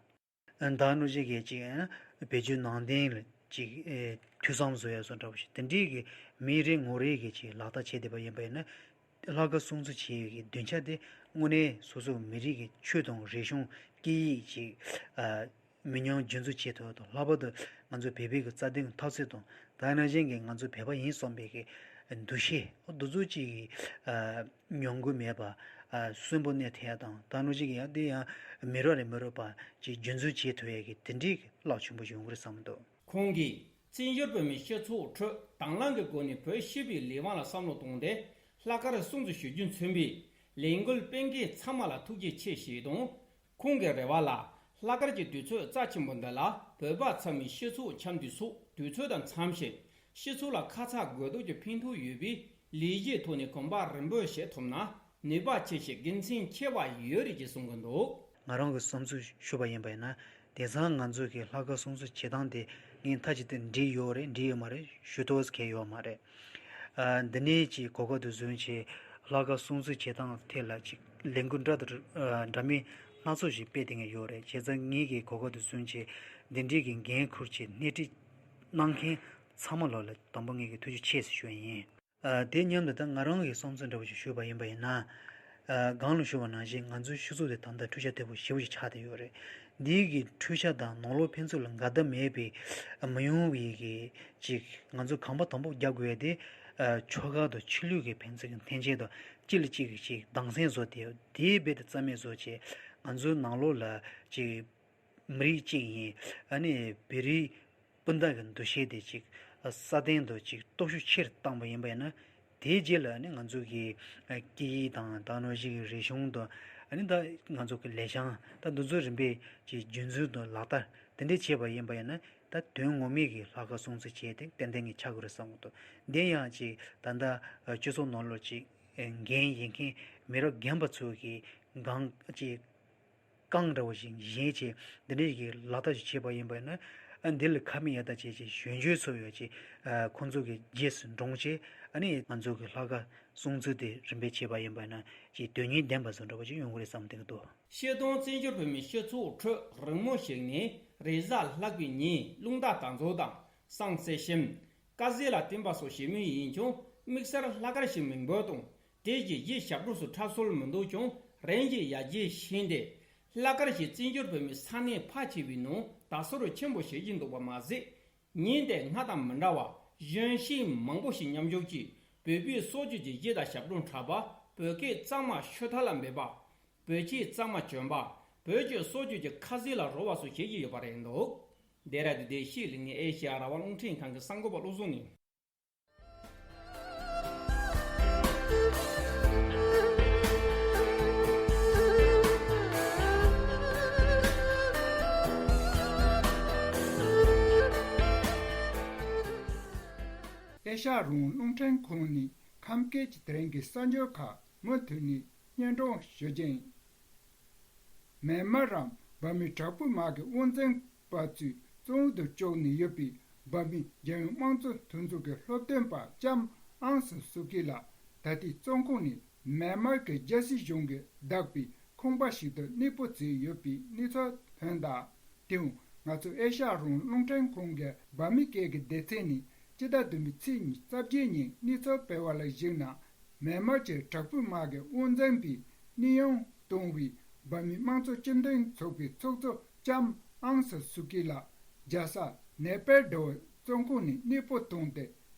ཨ་ད་ནང་བཞིན་གྱི་ཅིག་ཨ་བོད་བརྒྱུད་ནང་བསྟན་ལ་ཅིག་ཨ་ཐོས་བསམ་བཟོ་ཡ་བཟོ་འདྲ་བོ་ཞིག། དེ་འདྲའི་གི་མི་རེ་ངོ་རེ་གི་ཅིག་ལག་བསྟར་བྱས་བསྡད་པ་ཡིན་པ་ཡིན་ན། ལྷག་དཀར་སྲུང་བརྩི་བྱེད་ཡག་གི་སྡིངས་ཆ་དེ་དངོས་གནས་སོ་སོའི་མི་རིགས་ཀྱི་ཆོས་དང་རིག་གཞུང་། སྐད་ཡིག་ཅིག་ཨ་མི་ཉམས་རྒྱུན་འཛིན་བྱེད་ཐུབ་ཡག་དང་། ལྷག་པར་དུ་ང་ཚོ་བོད་པའི་གི་རྩ་དོན་འཐབ་རྩོད་དང་། ད་ནང་བཞིན་གྱི་ང་ཚོ་བོད་པ་ཡིན་བསམ་པའི་གི་འདུ་ཤེས་འདི་ཚོ་ཅིག་ཨ་ཉམས་རྒུད་མེད་པ། ཨ་གསོན་པོ་གནས་ཐུབ་ཡག་དང་། ད་ནང་བཞིན་གྱི་ཡང་དེ་ཡང་མི་རབས་ནས་མི་རབས་བར་ཅིག་རྒྱུན་འཛིན་བྱེད་ཐུབ་ཡག་གི་དེ་འདྲའི་གི་རླབས་ཆེན་པོ་ཞིག་ཡོང་གི་རེད་བསམ་གྱི་འདུག། ཁོང་གིས་བཙན་བྱོལ་བོད་མིའི་སྤྱི་ཚོགས་ཁྲོད་དང་བླངས་ཀྱི་སྒོ་ནས་བོད་སྤྱི་པའི་ལས་དབང་ལ་བསམ་བློ་བཏང་སྟེ་ལྷག་དཀར་སྲུང་བརྩི་ཞུ་རྒྱུ་མཚོན་པའི་ལས་འགུལ་སྤེལ་མཁན་ཚང་མ་ལ་ཐུགས་རྗེ་ཆེ་ཞེས་དང་། ཁོང་གི་རེ་བ་ལ་ ལྷག་དཀར་གྱི་དུས་ཚོད་རྩ་ཆེན་པོ་འདི་ལ་བོད་པ་ཚང་མས་སྤྱི་ཚོགས་འཆམ་མཐུན་སོགས་དུས་ཚོད་དང་འཚམ་ཞིང་། སྤྱི་ཚོགས་ལ་ཁ་ཚ་དགོས་གཏུགས་ཀྱི་ཕན་ཐོགས་ཡོད་པས། ལས་གཞིའི་ཐོག་ནས་གོམ་པ་རིམ་སྤོས་བྱེད་ཐུབ་ན་ནུས་པ་ཆེ་ཞིང་དགེ་མཚན་ཆེ་བ་ཡོད་རེད་ཅེས་གསུང་གི་འདུག། ང་རང་གི་བསམ་ཚུལ་ཞུས་པ་ཡིན་པ་ཡིན་ན། དེང་སང་ང་ཚོ་གི་ལྷག་དཀར་སྲུང་བརྩི་བྱེད་སྟངས་དེ་ངས་མཐའ་གཅིག་ཏུ་འགྲིག་ཡོད་རེད། འགྲིག་ཡོད་མ་རེད་ཞུ་ཐུབ་མཁན་ཡོད་མ་རེད། ཨ། འདི་ནས་ཅིག་གོ་སྐབས་དེ་བཟུང་བྱས་ལྷག་དཀར་སྲུང་བརྩི་བྱེད་སྟངས་ཐད་ལ་ཅིག་ལས་འགུལ་འདྲ་དང་འདྲ་མིན་སྣ་ཚོགས་ཤིག་སྤེལ་བསྡད་མཁན་ཡོད་རེད། བྱས་ཙང་ངས་ཀྱི་གོ་སྐབས་དེ་བཟུང་བྱས་འདི་འདྲའི་གི་འགན་འཁུར་བྱས་སྣེ་ཁྲིད་གནང་མཁན་ཚང་མ་ལོ་ལ་དང་པོ་ངས་ཀྱི་ཐུགས་རྗེ་ཆེ་ཟེར་ཞུ་ཡ་ཡིན། ཨ། དེ་མཉམ་དུ་ད་ང་རང་གི་བསམ་ཚུལ་འདྲ་བོ་ཞིག་ཞུས་པ་ཡིན་པ་ཡིན་ན། ཨ། སྒང་ལ་ཞུས་པ་ནང་བཞིན་ང་ཚོའི་སྤྱི་ཚོགས་དེ་ད་ལྟ་འཕྲུལ་ཆ་དོད་པོ་ཞེ་པོ་ཞིག་ཆགས་བསྡད་ཡོད་རེད། འདིའི་གི་འཕྲུལ་ཆ་དང་ནང་ལོགས་ཕན་ཚུན་ལ་འགལ་ཟླ་མེད་པའི་མི་ཡོང་བའི་གི་ཅིག་ང་ཚོ་གོམ་པ་དང་པོ་རྒྱག་དགོས་ཡ་དེ། ཨ། ཆོལ་ཁ་དང་ཆོས་ལུགས་ཀྱི་ཕན་ཚུན་གྱི་འཐེན་འཁྱེར་དང་གཅིག་ལ་གཅིག་གི་ཅིག་སྡང་སེམས་བཟོ་དེ་དེའི་རྦད་དེ་རྩ་མེད་བཟོ་བྱས་ང་ཚོའི་ནང་ལོགས་ལ་ཅིག་མི་རིགས་གཅིག་ཡིན། ཨ་ནི་བོད་རིགས་སྤུན་ཟླ་གི་འདུ་ཤེས་དེ་ཅིག་སྲ་བརྟན་དུ་ཅིག་སྟོབས་ཤུགས་ཆེ་རུ་བཏང་པ་ཡིན་པ་ཡིན་ན། དེའི་རྗེས་ལ་ནི་ང་ཚོ་གི་སྐད་ཡིག་དང་ད་ནང་བཞིན་གྱི་རིག་གཞུང་དང་། ཨ་ནི་ད་ང་ཚོ་གི་ལེགས་བྱང་ད་འདི་ཚོ་རིམ་པས་ཀྱི་རྒྱུན་འཛིན་དང་ལག་བསྟར་དེ་འདྲས་བྱས་པ་ཡིན་པ་ཡིན་ན། ད་དོན་ངོ་མའི་གི་ལྷག་དཀར་སྲུང་བརྩི་བྱས་ཏེ་ཏན་ཏན་གྱི་ཆགས་ཀྱི་རེད་བསམ་གྱི་འདུག། དེ་ཡང་ཅིག་ད་ལྟ་སྤྱི་ཚོགས་ནང་ལོགས་ཅིག་འགན་ཡིན་མཁན་མི་རབས་རྒན་པ་ཚོ་གི་སྒང་ཅིག་རྐང་འདྲ་བོ་ཞིག་བཞེས་བྱས་འདི་འདྲའི་གི་ལག་བསྟར་ཞིག་བྱས་པ་ཡིན་པ་ཡིན་ན། ཨ། འདི་ལ་ཁ་མིག་ཡར་ལྟ་བྱས་བྱས་གཞོན་སྐྱེས་ཚོ་ཡོད་ཅིག། ཨ། ཁོང་ཚོ་གི་རྗེས་སུ་འབྲངས་བྱས། ཨ་ནི་ང་ཚོ་གི་ལྷག་དཀར་སྲུང་བརྩི་དེ་རིམ་པས་བྱས་པ་ཡིན་པ་ཡིན་ན་ཅིག་དོན་སྙིང་ལྡན་པ་བཟོ་འདྲ་བོ་ཅིག་ཡོང་གི་རེད་བསམ་བསྡད་ཀྱི་འདུག། སྤྱིར་བཏང་བཙན་བྱོལ་བོད་མིའི་སྤྱི་ཚོགས་ཁྲོད་རིང་མོ་ཞིག་ནས་རེས་གཟའ་ལྷག་པའི་ཉིན་རླུང་རྟ་གྲ་འཛུགས་དང་། བསང་རྩེད་ཞིམ། དཀར་ཟས་ལ་བསྟུན་པ་སོགས་བྱེད་མུས་ཡིན་ཀྱང་། དམིགས་བསལ་ལྷག་དཀར་ཞིག་མིང་འབོད་དང་། དེ་རྗེས་གཞས་ཞབས་བྲོ་སོགས་འཁྲབ་སྲོལ་མི་འདུག་ཀྱང་། རིམ་གྱིས་ཡར་རྒྱས་ཕྱིན་ཏེ། ལྷག་དཀར་ཞིག་བཙན་བྱོལ་བོད་མིའི་ས་གནས་ཕལ་ཆེ་བའི་ནང་དར་སྲོལ་ཆེན་པོ་བྱེད་ཀྱིན་འདུག་པ་མ་ཟད། ཉིན་དེ་སྔ་དང་མི་འདྲ་བར་གཞོན་སྐྱེས་མང་པོ་ཞིག་མཉམ་ཞུགས་ཀྱིས་བོད་པའི་སྲོལ་རྒྱུན་གྱི་གཞས་དང་ཞབས་བྲོ་འཁྲབ་པ། བོད་སྐད་གཙང་མ་ཤོད་ཐབས་ལ་འབད་པ། བོད་ཆས་གཙང་མ་གྱོན་པ། བོད་ཀྱི་སྲོལ་རྒྱུན་གྱི་ཁ་ཟས་ལ་རོལ་བ་སོགས་བྱེད་ཀྱི་ཡོད་པ་རེད་འདུག། ལྡེ་ར་ལྡུན་བདེ་སྐྱིད་གླིང་ཨེ་ཤེ་ཡ་རང་དབང་རླུང་འཕྲིན་ཁང་གི་གསར་འགོད་པ་བློ་བཟང་ནས། ཨེ་ཤ་ཡ་རང་དབང་རླུང་འཕྲིན་ཁང་ནི་ཁམས་སྐད་ཀྱི་དེ་རིང་གི་གསར་འགྱུར་ཁག་མུ་མཐུད་ནས་སྙན་སྒྲོན་ཞུ་རྒྱུ་ཡིན། མེན་མར་རམ་འབར་མའི་དྲག་པོའི་དམག་གི་དབང་འཛིན་པ་ཚོས་བཙོན་དུ་བཅུག་ནས་ཡོད་པའི་འབར་མའི་རྒྱལ་ཡོངས་དམངས་གཙོ་མཐུན་ཚོགས་ཀྱི་སློབ་སྟོན་པ་ལྕམ་ཨང་སུ་སུ་ཀི་ལགས་ད་ལྟའི་བཙོན་ཁང་ནས་མེན་མར་གྱི་རྒྱལ་སྲིད་གཞུང་གིས་བདག་པའི་ཁང་པ་ཞིག་ཏུ་གནས་སྤོ་བྱས་ཡོད་པའི་གནས་ཚུལ་ཐོན་གདའ། དེའང་ང་ཚོ་ཨེ་ཤ་ཡ་རང་དབང་རླུང་འཕྲིན་ཁང་གི་འབར་མའི་སྐད་ཀྱི་སྡེ་ཚན་ནས་སྤྱི་ཟླ་བདུན་པའི་ཚེས་ཉི་ཤུ་རྩ་བརྒྱད་ཉིན་གནས་ཚུལ་སྤེལ་བ་ལ་གཞིགས་ན། མེན་མར་གྱི་དྲག་པོའི་དམག་གི་དབང་འཛིན་པས་གནས་དབྱུང་བཏང་བའི་འབར་མའི་དམངས་གཙོ་སྤྱི་མཐུན་ཚོགས་པའི་ཚོགས་གཙོ་ལྕམ་ཨང་སུ་སུ་ཀི་ལགས་རྒྱལ་ས་ནེ་པེ་ཌོའི་བཙོན་ཁང་ནས་གནས་སྤོ་བཏང་སྟེ།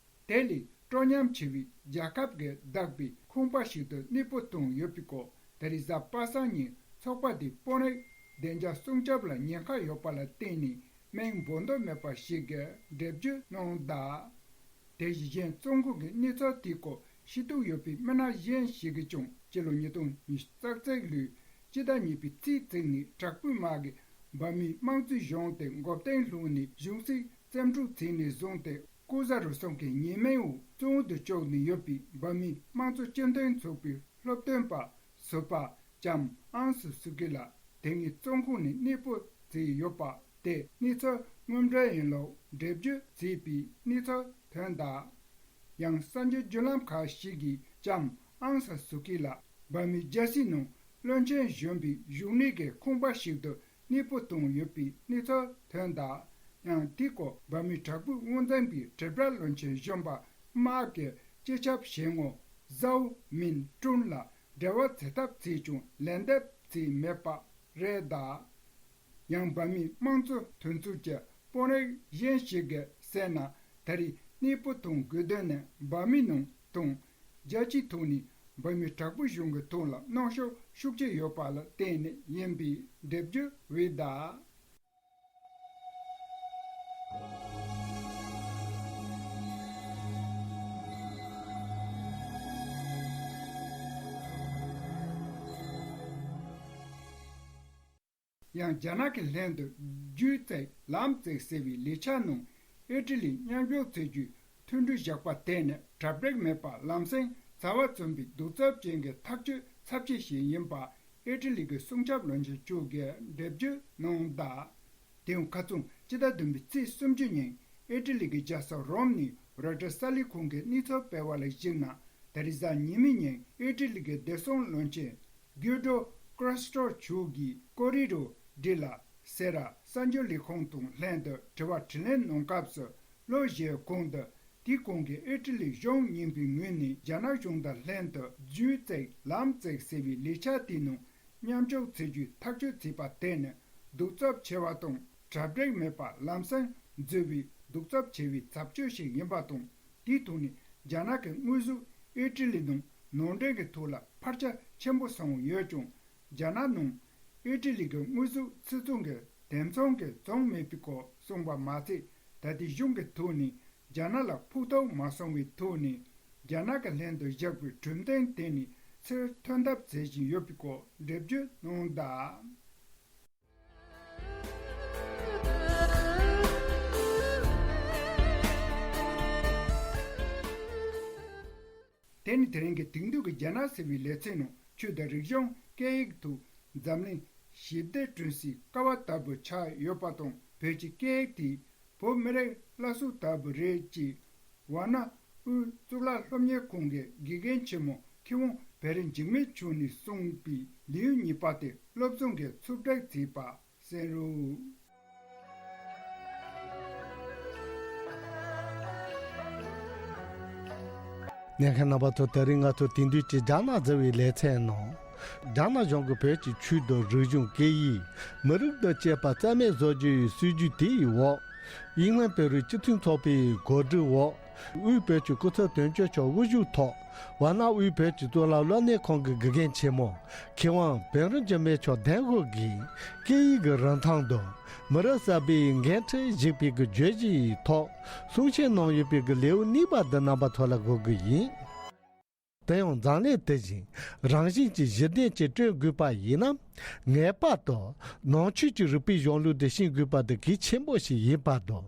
དེ་ལས་སྤྲོ་ཉམས་ཆེ་བའི་རྒྱལ་ཁབ་ཀྱིས་བདག་པའི་ཁང་པ་ཞིག་ཏུ་གནས་སྤོ་བཏང་ཡོད་པའི་སྐོར། ད་རེས་གཟའ་པ་སངས་ཉིན་ཚོགས་པ་དེའི་དཔོན་རིགས་བདེ་འཇགས་སྲུང་སྐྱོབ་ལ་ཉེན་ཁ་ཡོད་པ་ལ་བརྟེན་ནས་མིང་འབོད་འདོད་མེད་པ་ཞིག་གིས་འགྲེལ་བརྗོད་གནང་གདའ། དེ་བཞིན་བཙོན་ཁང་གི་གནས་ཚུལ་དེའི་སྐོར་ཤེས་རྟོགས་ཡོད་པའི་མི་སྣ་གཞན་ཞིག་གིས་ཀྱང་སྤྱི་ལོ་ཉིས་སྟོང་ཉི་ཤུ་རྩ་གཅིག་ལོའི་སྤྱི་ཟླ་གཉིས་པའི་ཚེས་བཅུ་ནས་དྲག་པོའི་དམག་གིས་འབར་མའི་དམངས་གཙོའི་གཞུང་དེ་མགོ་རྟིང་བསླངས་ནས་གཞུང་སྲིད་བཙན་འཕྲོག་བྱས་ནས་བཟུང་སྟེ་ལྐོག་ཟ་རུལ་སུངས་ཀྱི་ཉེས་མིང་འོག་བཙོན་དུ་བཅུག་ནས་ཡོད་པའི་འབར་མའི་དམངས་གཙོ་སྤྱི་མཐུན་ཚོགས་པའི་སློབ་སྟོན་པ་ཟུར་པ་ལྕམ་ཨང་སུ་སུ་ཀི་ལགས་དེ་སྔའི་བཙོན་ཁང་ནས་གནས་སྤོ་བྱས་ཡོད་པ་དེ་གནས་ཚུལ་དངོས་འབྲེལ་ཡིན་ལུགས་འགྲེལ་བརྗོད་བྱས་པའི་གནས་ཚུལ་ཐོན་གདའ། ཡང་གསར་འགྱུར་བརྒྱུད་ལམ་ཁག་ཞིག་གིས་ལྕམ་ཨང་སུ་སུ་ཀི་ལགས་འབར་མའི་རྒྱལ་སྲིད་ནང་བློན་ཆེན་གཞོན་པའི་བཞུགས་གནས་ཀྱི་ཁང་པ་ཞིག་ཏུ་གནས་སྤོ་བཏང་ཡོད་པའི་གནས་ཚུལ་ཐོན་གདའ། ཡང་དེའི་སྐོར་འབར་མའི་དྲག་པོའི་དབང་འཛིན་པའི་དྲིལ་བསྒྲགས་བློན་ཆེན་གཞོན་པ་དམག་གི་སྤྱི་ཁྱབ་བྱེད་དངོས་ཟའོ་མིན་ཀྲུན་ལ་འབྲེལ་བ་བྱེད་ཐབས་བྱས་ཀྱང་ལན་འདེབས་བྱས་མེད་པ་རེད་གདའ། ཡང་འབར་མའི་དམངས་གཙོ་མཐུན་ཚོགས་ཀྱི་དཔོན་རིགས་གཞན་ཞིག་གིས་གསན་ན། ད་རེས་གནས་སྤོ་གཏོང་དགོས་དོན་ནི་འབར་མའི་ནང་དང་རྒྱལ་སྤྱིའི་ཐོག་ནས་འབར་མའི་དྲག་པོའི་གཞུང་གི་ཐོག་ལ་གནོན་ཤུགས་ཤུགས་ཆེ་ཡོད་པ་ལ་བརྟེན་ནས་ཡིན་པའི་འགྲེལ་བརྗོད་འོས་གདའ། ཡང་རྒྱ་ནག་གི་ལྷན་དུ་རྒྱུད་བརྩེགས་ལམ་བརྩེགས་ཟེར་བའི་ལས་འཆར་ནང་ཨི་ཊ་ལི་མཉམ་ཞུགས་བྱེད་རྒྱུའི་མཐུན་སྒྲིལ་བཞག་པ་དེ་ནི་གྲ་སྒྲིག་མེད་པར་ལམ་སེང་བྱ་བ་རྩོམ་པའི་གདུག་རྩུབ་ཅན་གྱི་ཐག་གཅོད་ཚབས་ཆེ་ཞིག་ཡིན་པ་ཨི་ཊ་ལི་གི་སྲུང་སྐྱོབ་བློན་ཆེན་མཆོག་གིས་འགྲེལ་བརྗོད་གནང་གདའ། དེ་ཡང་ཁ་རྩང་སྤྱི་ཟླ་བདུན་པའི་ཚེས་སུམ་ཅུ་ཉིན་ཨི་ཊ་ལི་གི་རྒྱལ་ས་རོམ་ནས་རོའི་ཊར་གསར་ལས་ཁང་གིས་གནས་ཚུལ་སྤེལ་བ་ལ་གཞིགས་ན། དེ་རིང་གཟའ་ཉི་མའི་ཉིན་ཨི་ཊ་ལི་གི་བདེ་སྲུང་བློན་ཆེན་གུའི་ཌོ་ཀྲོ་སི་ཊོ་མཆོག་གིས་ཀོ་རི་ཌོ་ཌི་ལ་སེ་ར་གསར་འགྱུར་ལས་ཁང་དང་ལྷན་དུ་དྲི་བ་དྲིས་ལན་གནང་སྐབས་སུ། ལོ་བཞིའི་གོང་དུ་དེའི་གོང་གི་ཨི་ཊ་ལི་གཞུང་རྙིང་པའི་ངོས་ནས་རྒྱ་ནག་གཞུང་དང་ལྷན་དུ་རྒྱུད་བརྩེགས་ལམ་བརྩེགས་ཟེར་བའི་ལས་འཆར་དེའི་ནང་མཉམ་ཞུགས་བྱེད་རྒྱུའི་ཐག་གཅོད་བྱས་པ་དེ་ནི་གདུག་རྩུབ་ཆེ་བ་དང་གྲ་སྒྲིག་མེད་པར་ལམ་སེང་འཛུལ་བའི་གདུག་རྩུབ་ཆེ་བའི་བྱ་སྤྱོད་ཞིག་ཡིན་པ་དང་། དེའི་ཐོག་ནས་རྒྱ་ནག་གི་དངོས་ཟོག་ཨི་ཊ་ལི་ནང་ནང་འདྲེན་གྱི་ཐོག་ལ་འཕར་ཆ་ཆེན་པོ་སོང་ཡོད་ཀྱང་། རྒྱ་ནག་ནང་ཨི་ཊ་ལི་གི་དངོས་ཟོག་སིལ་ཚོང་གི་དེམ་ཚང་གིས་བྱུང་མེད་པའི་སྐོར་གསུངས་པ་མ་ཚད། ད་ལྟའི་གཞུང་གི་ཐོག་ནས་རྒྱ་ནག་ལ་ཕོག་ཐུག་མ་སོང་བའི་ཐོག་ནས་རྒྱ་ནག་གི་ལྷན་དུ་བཞག་པའི་གྲོས་མཐུན་དེ་ནས་ཕྱིར་ཐོན་ཐབས་བྱེད་བཞིན་ཡོད་པའི་སྐོར་འགྲེལ་བརྗོད་གནང་གདའ། དེ་ནི་དེ་རིང་གི་དེང་དུས་ཀྱི་རྒྱ་ནག་ཟེར་བའི་ལེ་ཚན་ནང་ཆོས་དང་རིག་གཞུང་སྐད་ཡིག་ཐོག་འཛམ་གླིང་ཞི་བདེ་བསྐྲུན་སའི་ཀ་བ་ལྟ་བུ་ཆགས་ཡོད་པ་དང་། བོད་ཀྱི་སྐད་ཡིག་དེ་བོད་མི་རིགས་སླར་གསོ་ལྟ་བུ་རེད་ཅེས་ཝཱ་ཎ་དབུས་གཙུག་ལག་སློབ་གཉེར་ཁང་གི་དགེ་རྒན་ཆེན་མོ་མཁས་དབང་བེ་རི་འཇིགས་མེད་མཆོག་ནས་གསུངས་པའི་ལེའུ་གཉིས་པ་དེ་སློབ་སྦྱོང་གི་ཚོད་སྒྲིག་བྱས་པ་གསན་རོགས། ཉན་མཁན་རྣམ་པ་ཚོ། དེ་རིང་ང་ཚོ་དེང་དུས་ཀྱི་རྒྱ་ནག་ཟེར་བའི་ལེ་ཚན་ནང་། རྒྱ་ནག་གཞུང་གིས་བོད་ཀྱི་ཆོས་དང་རིག་གཞུང་སྐད་ཡིག་མི་རིགས་དང་བཅས་པ་རྩ་མེད་བཟོ་རྒྱུ་ཡི་སྲིད་ཇུས་དེའི་འོག་ཨིན་ལན་བོད་རིགས་སྤྱི་མཐུན་ཚོགས་པའི་གོ་སྒྲིག་འོག་དབུས་བོད་ཀྱི་སྐུ་ཚབ་དོན་གཅོད་མཆོག་དབུ་བཞུགས་ཐོག་ཝཱ་ཎ་དབུས་བོད་ཀྱི་གཙུག་ལག་སློབ་གཉེར་ཁང་གི་དགེ་རྒན་ཆེན་མོ་མཁས་དབང་བེ་རི་འཇིགས་མེད་མཆོག་གདན་འགོད་ཀྱིས་སྐད་ཡིག་གི་རིན་ཐང་དང་མི་རབས་གསར་པའི་འགན་འཁྲི་ཞེས་པའི་གི་བརྗོད་གཞི་ཡི་ཐོག་གསུང་བཤད་གནང་ཡོད་པའི་གི་ལེའུ་གཉིས་པ་འདི་རྣམ་པ་ཚོ་ལ་འགོད་གི་ཡིན། དེ་ཡང་འཛམ་གླིང་དེ་བཞིན་རང་བཞིན་གྱི་ཞི་བདེ་ཅིག་བསྐྲུན་དགོས་པ་ཡིན་ན། ངེས་པར་དུ་ནང་ཆོས་ཀྱི་རིག་པའི་གཞུང་ལུགས་དེ་ཤེས་དགོས་པ་དེ་གལ་ཆེན་པོ་ཞིག་ཡིན་པ་དང་།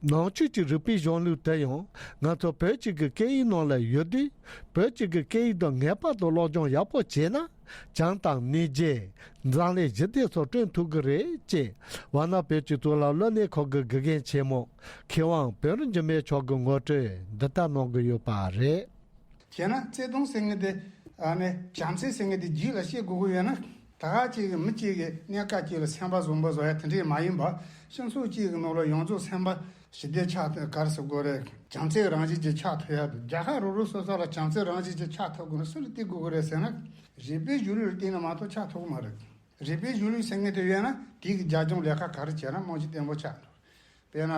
ནང་ཆོས་ཀྱི་རིག་པའི་གཞུང་ལུགས་དེ་ཡང་ང་ཚོ་བོད་ཀྱི་གི་སྐད་ཡིག་ནང་ལ་ཡོད་དུས། བོད་ཀྱི་གི་སྐད་ཡིག་དང་ངེས་པར་དུ་སློབ་སྦྱོང་ཡག་པོ་བྱས་ན། བྱམས་དང་གནས་རྒྱས། འཛམ་གླིང་ཞི་བདེ་སོགས་བསྐྲུན་ཐུབ་ཀྱི་རེད་ཅེས་ཝཱ་ཎ་བོད་ཀྱི་གཙུག་ལག་སློབ་གཉེར་ཁང་གི་དགེ་རྒན་ཆེན་མོ་མཁས་དབང་བེ་རི་འཇིགས་མེད་མཆོག་གིས་ངོ་སྤྲོད་འདི་ལྟར་གནང་གི་ཡོད་པ་རེད། བྱས་ན་བརྩེ་དུང་ཟེར་མཁན་དེ། ཨ་ནི་བྱམས་བརྩེ་ཟེར་མཁན་དེ་རྒྱུད་ལ་སྐྱེ་དགོས་ཀྱི་ཡོད་ན། ད་ག་ཅིག་གི་མི་གཅིག་གི་གནས་སྐབས་གཅིག་ལ་སེམས་པ་བཟང་པོ་བཟོ་ཡ་དེ་འདྲས་མ་ཡིན་པ། སྤྱི་ཚོགས་གཅིག་གི་ནང་ལ་ཡོངས་རྫོགས་སེམས་པ་ཞི་བདེ་ཆགས་ཐུབ། ག་རེ་ཟེར་དགོས་རེད། བྱམས་བརྩེའི་རང་བཞིན་ཅིག་ཆགས་ཐུབ་ཡ་འདུག་རྒྱལ་ཁབ་རོ་རོ་སོ་སོ་ལ་བྱམས་བརྩེའི་རང་བཞིན་ཅིག་ཆགས་ཐུབ་དགོས་ན་སུ་ལ་བརྟེན་དགོས་ཀྱི་རེད་ཟེར་ན། རིག་པའི་གཞུང་ལུགས་ལ་བརྟེན་ན་མ་གཏོགས་ཆགས་ཐུབ་ཀྱི་མ་རེད། རིག་པའི་གཞུང་ལུགས་ཟེར་མཁན་དེ་ཡོད་ན་དེ་གི་རྒྱབ་ལྗོངས་ལས་ཀ་ག་རེ་བྱས་ན་རྨང་གཞི་བརྟན་པོ་ཆགས་འགྲོ། དཔེར་ན།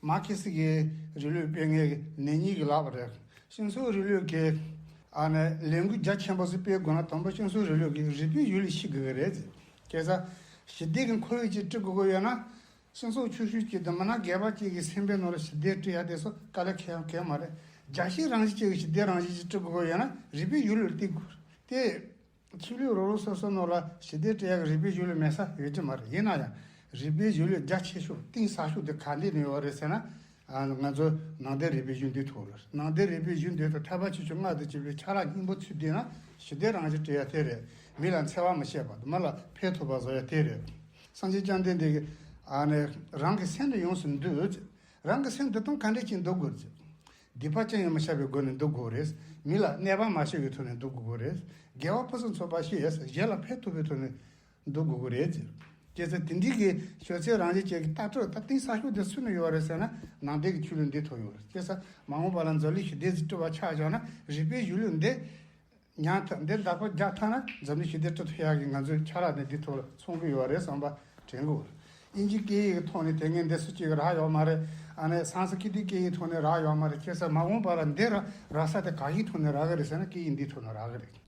མར་ཁེ་སི་གི་རིང་ལུགས་སྤེལ་མཁན་གྱི་ནེ་ཉིན་གྱིས་ལབ་པ་རེད། སྤྱི་ཚོགས་རིང་ལུགས་ཀྱི་ཨ་ནི་ལས་འགུལ་རྒྱ་ཆེན་པོ་ཞིག་སྤེལ་དགོས་ན་དང་པོ་སྤྱི་ཚོགས་རིང་ལུགས་ཀྱི་རིག་པའི་གཞུང་ལུགས་ཤེས་དགོས་ཀྱི་རེད། བྱས་ཙང་ཞི་བདེ་གི་ཁོར་ཡུག་ཅིག་སྒྲིག་དགོས་ཀྱི་ཡོད་ན། སྤྱི་ཚོགས་ཆུང་ཤོས་ཅིག་དང་མིན་ན་སྒེར་པ་གཅིག་གི་སེམས་པའི་ནང་ལ་ཞི་བདེ་སྐྲུན་ཡ་དེ་ཚོ་དཀའ་ལས་ཁག་ཡང་གང་ཡང་མ་རེད། རྒྱལ་སྤྱིའི་རང་བཞིན་ཅན་གྱི་ཞི་བདེ་རང་བཞིན་ཅིག་སྒྲིག་དགོས་ཀྱི་ཡོད་ན་རིག་པའི་གཞུང་ལུགས་ལ་བརྟེན་དགོས་རེད། ཆོས་ལུགས་རོ་རོ་སོ་སོ་ནང་ལ་ཞི་བདེ་སྐྲུན་ཡག་གི་རིག་པའི་གཞུང་ལུགས་མེད་ས་ཡོད་ཀྱི་མ་རེད། ཡིན་ན་ཡང་རིག་པའི་གཞུང་ལུགས་རྒྱ་ཆེ་ཤོས་གཏིང་ཟབ་ཤོས་དེ་ག་འདྲས་ནས་ཡོད་རེད་ཟེར་ན། ང་ཚོ་ནང་བསྟན་རིག་པའི་གཞུང་འདི་ཐོག་རེད། ནང་བསྟན་རིག་པའི་གཞུང་འདི་ཐོག་ཐེག་པ་ཆེ་ཆུང་ལྔ་དང་བཅས་པའི་ཆ་ལག་སྙིང་པོ་ཚུད་བསྡད་ན་ཞི་བདེ་རང་བཞིན་སྐྲུན་ཡག་དེ་རེད། མི་ལ་འཚེ་བ་མི་བྱེད་པ་དང་མི་ལ་ཕན་ཐོགས་པ་བཟོ་ཡག་དེ་རེད། སངས་རྒྱས་བཅོམ་ལྡན་འདས་ཀྱིས་ཨ་ནི་རང་གི་སེམས་ནི་ཡོངས་སུ་འདུལ། རང་གི་སེམས་འདུལ་སྟངས་ག་འདྲས་ཅིག་འདུལ་དགོས་རེད། སྡིག་པ་ཅི་ཡང་མི་བྱ་བའི་སྒོ་ནས་འདུལ་དགོས་རེད། མི་ལ་གནོད་པ་མ་བྱས་པའི་ཐོག་ནས་འདུལ་དགོས་ཀྱི་རེད། དགེ་བ་ཕུན་སུམ་ཚོགས་པ་ཞིག་གཞན་ལ་ཕན་ཐོགས་པའི་ཐོག་ནས་འདུལ་དགོས་ཀྱི་རེད། བྱས་ཙང་དེ་འདྲའི་གི་སྤྱོད་ཚུལ་རང་བཞིན་ཅན་གྱི་ལྟ་གྲུབ་ད་གཏིང་ཟབ་ཤོས་དེ་སུ་ནས་ཡོད་རེད་ཟེར་ན་ནང་བསྟན་གྱི་ཆོས་ལུགས་འདི་ཐོག་ཡོད་རེད། བྱས་ཙང་མ་འོངས་པ་ལ་འཛམ་གླིང་ཞི་བདེ་ཟིག་སྐྲུན་པ་ཆགས་བཞག་ན་རིག་པའི་གཞུང་ལུགས་འདི། ཉར་ཐུབ་འདི་བདག་པོ་རྒྱག་ཐུབ་ན་འཛམ་གླིང་ཞི་བདེ་སྐྲུན་ཐུབ་ཡག་གི་ང་ཚོའི་ཆ་ལག་དེ་འདི་ཐོག་ལ་ཚང་གི་ཡོད་རེད་བསམ་པ་དྲན་གི་ཡོད་རེད། དབྱིན་ཇིའི་སྐད་ཡིག་གི་ཐོག་ནས་དེ་སྔ་འདི་སུ་གཅིག་རག་ཡོད་མ་རེད། ཨ་ནི་སང་སི་ཀི་རིཏ་སྐད་ཡིག་ཐོག་ནས་རག་ཡོད་མ་རེད། བྱས་ཙང་མ་འོངས་པ་ལ་འདི་རག་རག་ས་དེ་ག་གི་ཐོག་ནས་རག་གི་རེད་ཟེར་ན་སྐད་ཡིག་འདིའི་ཐོག་ནས་རག་གི་རེད།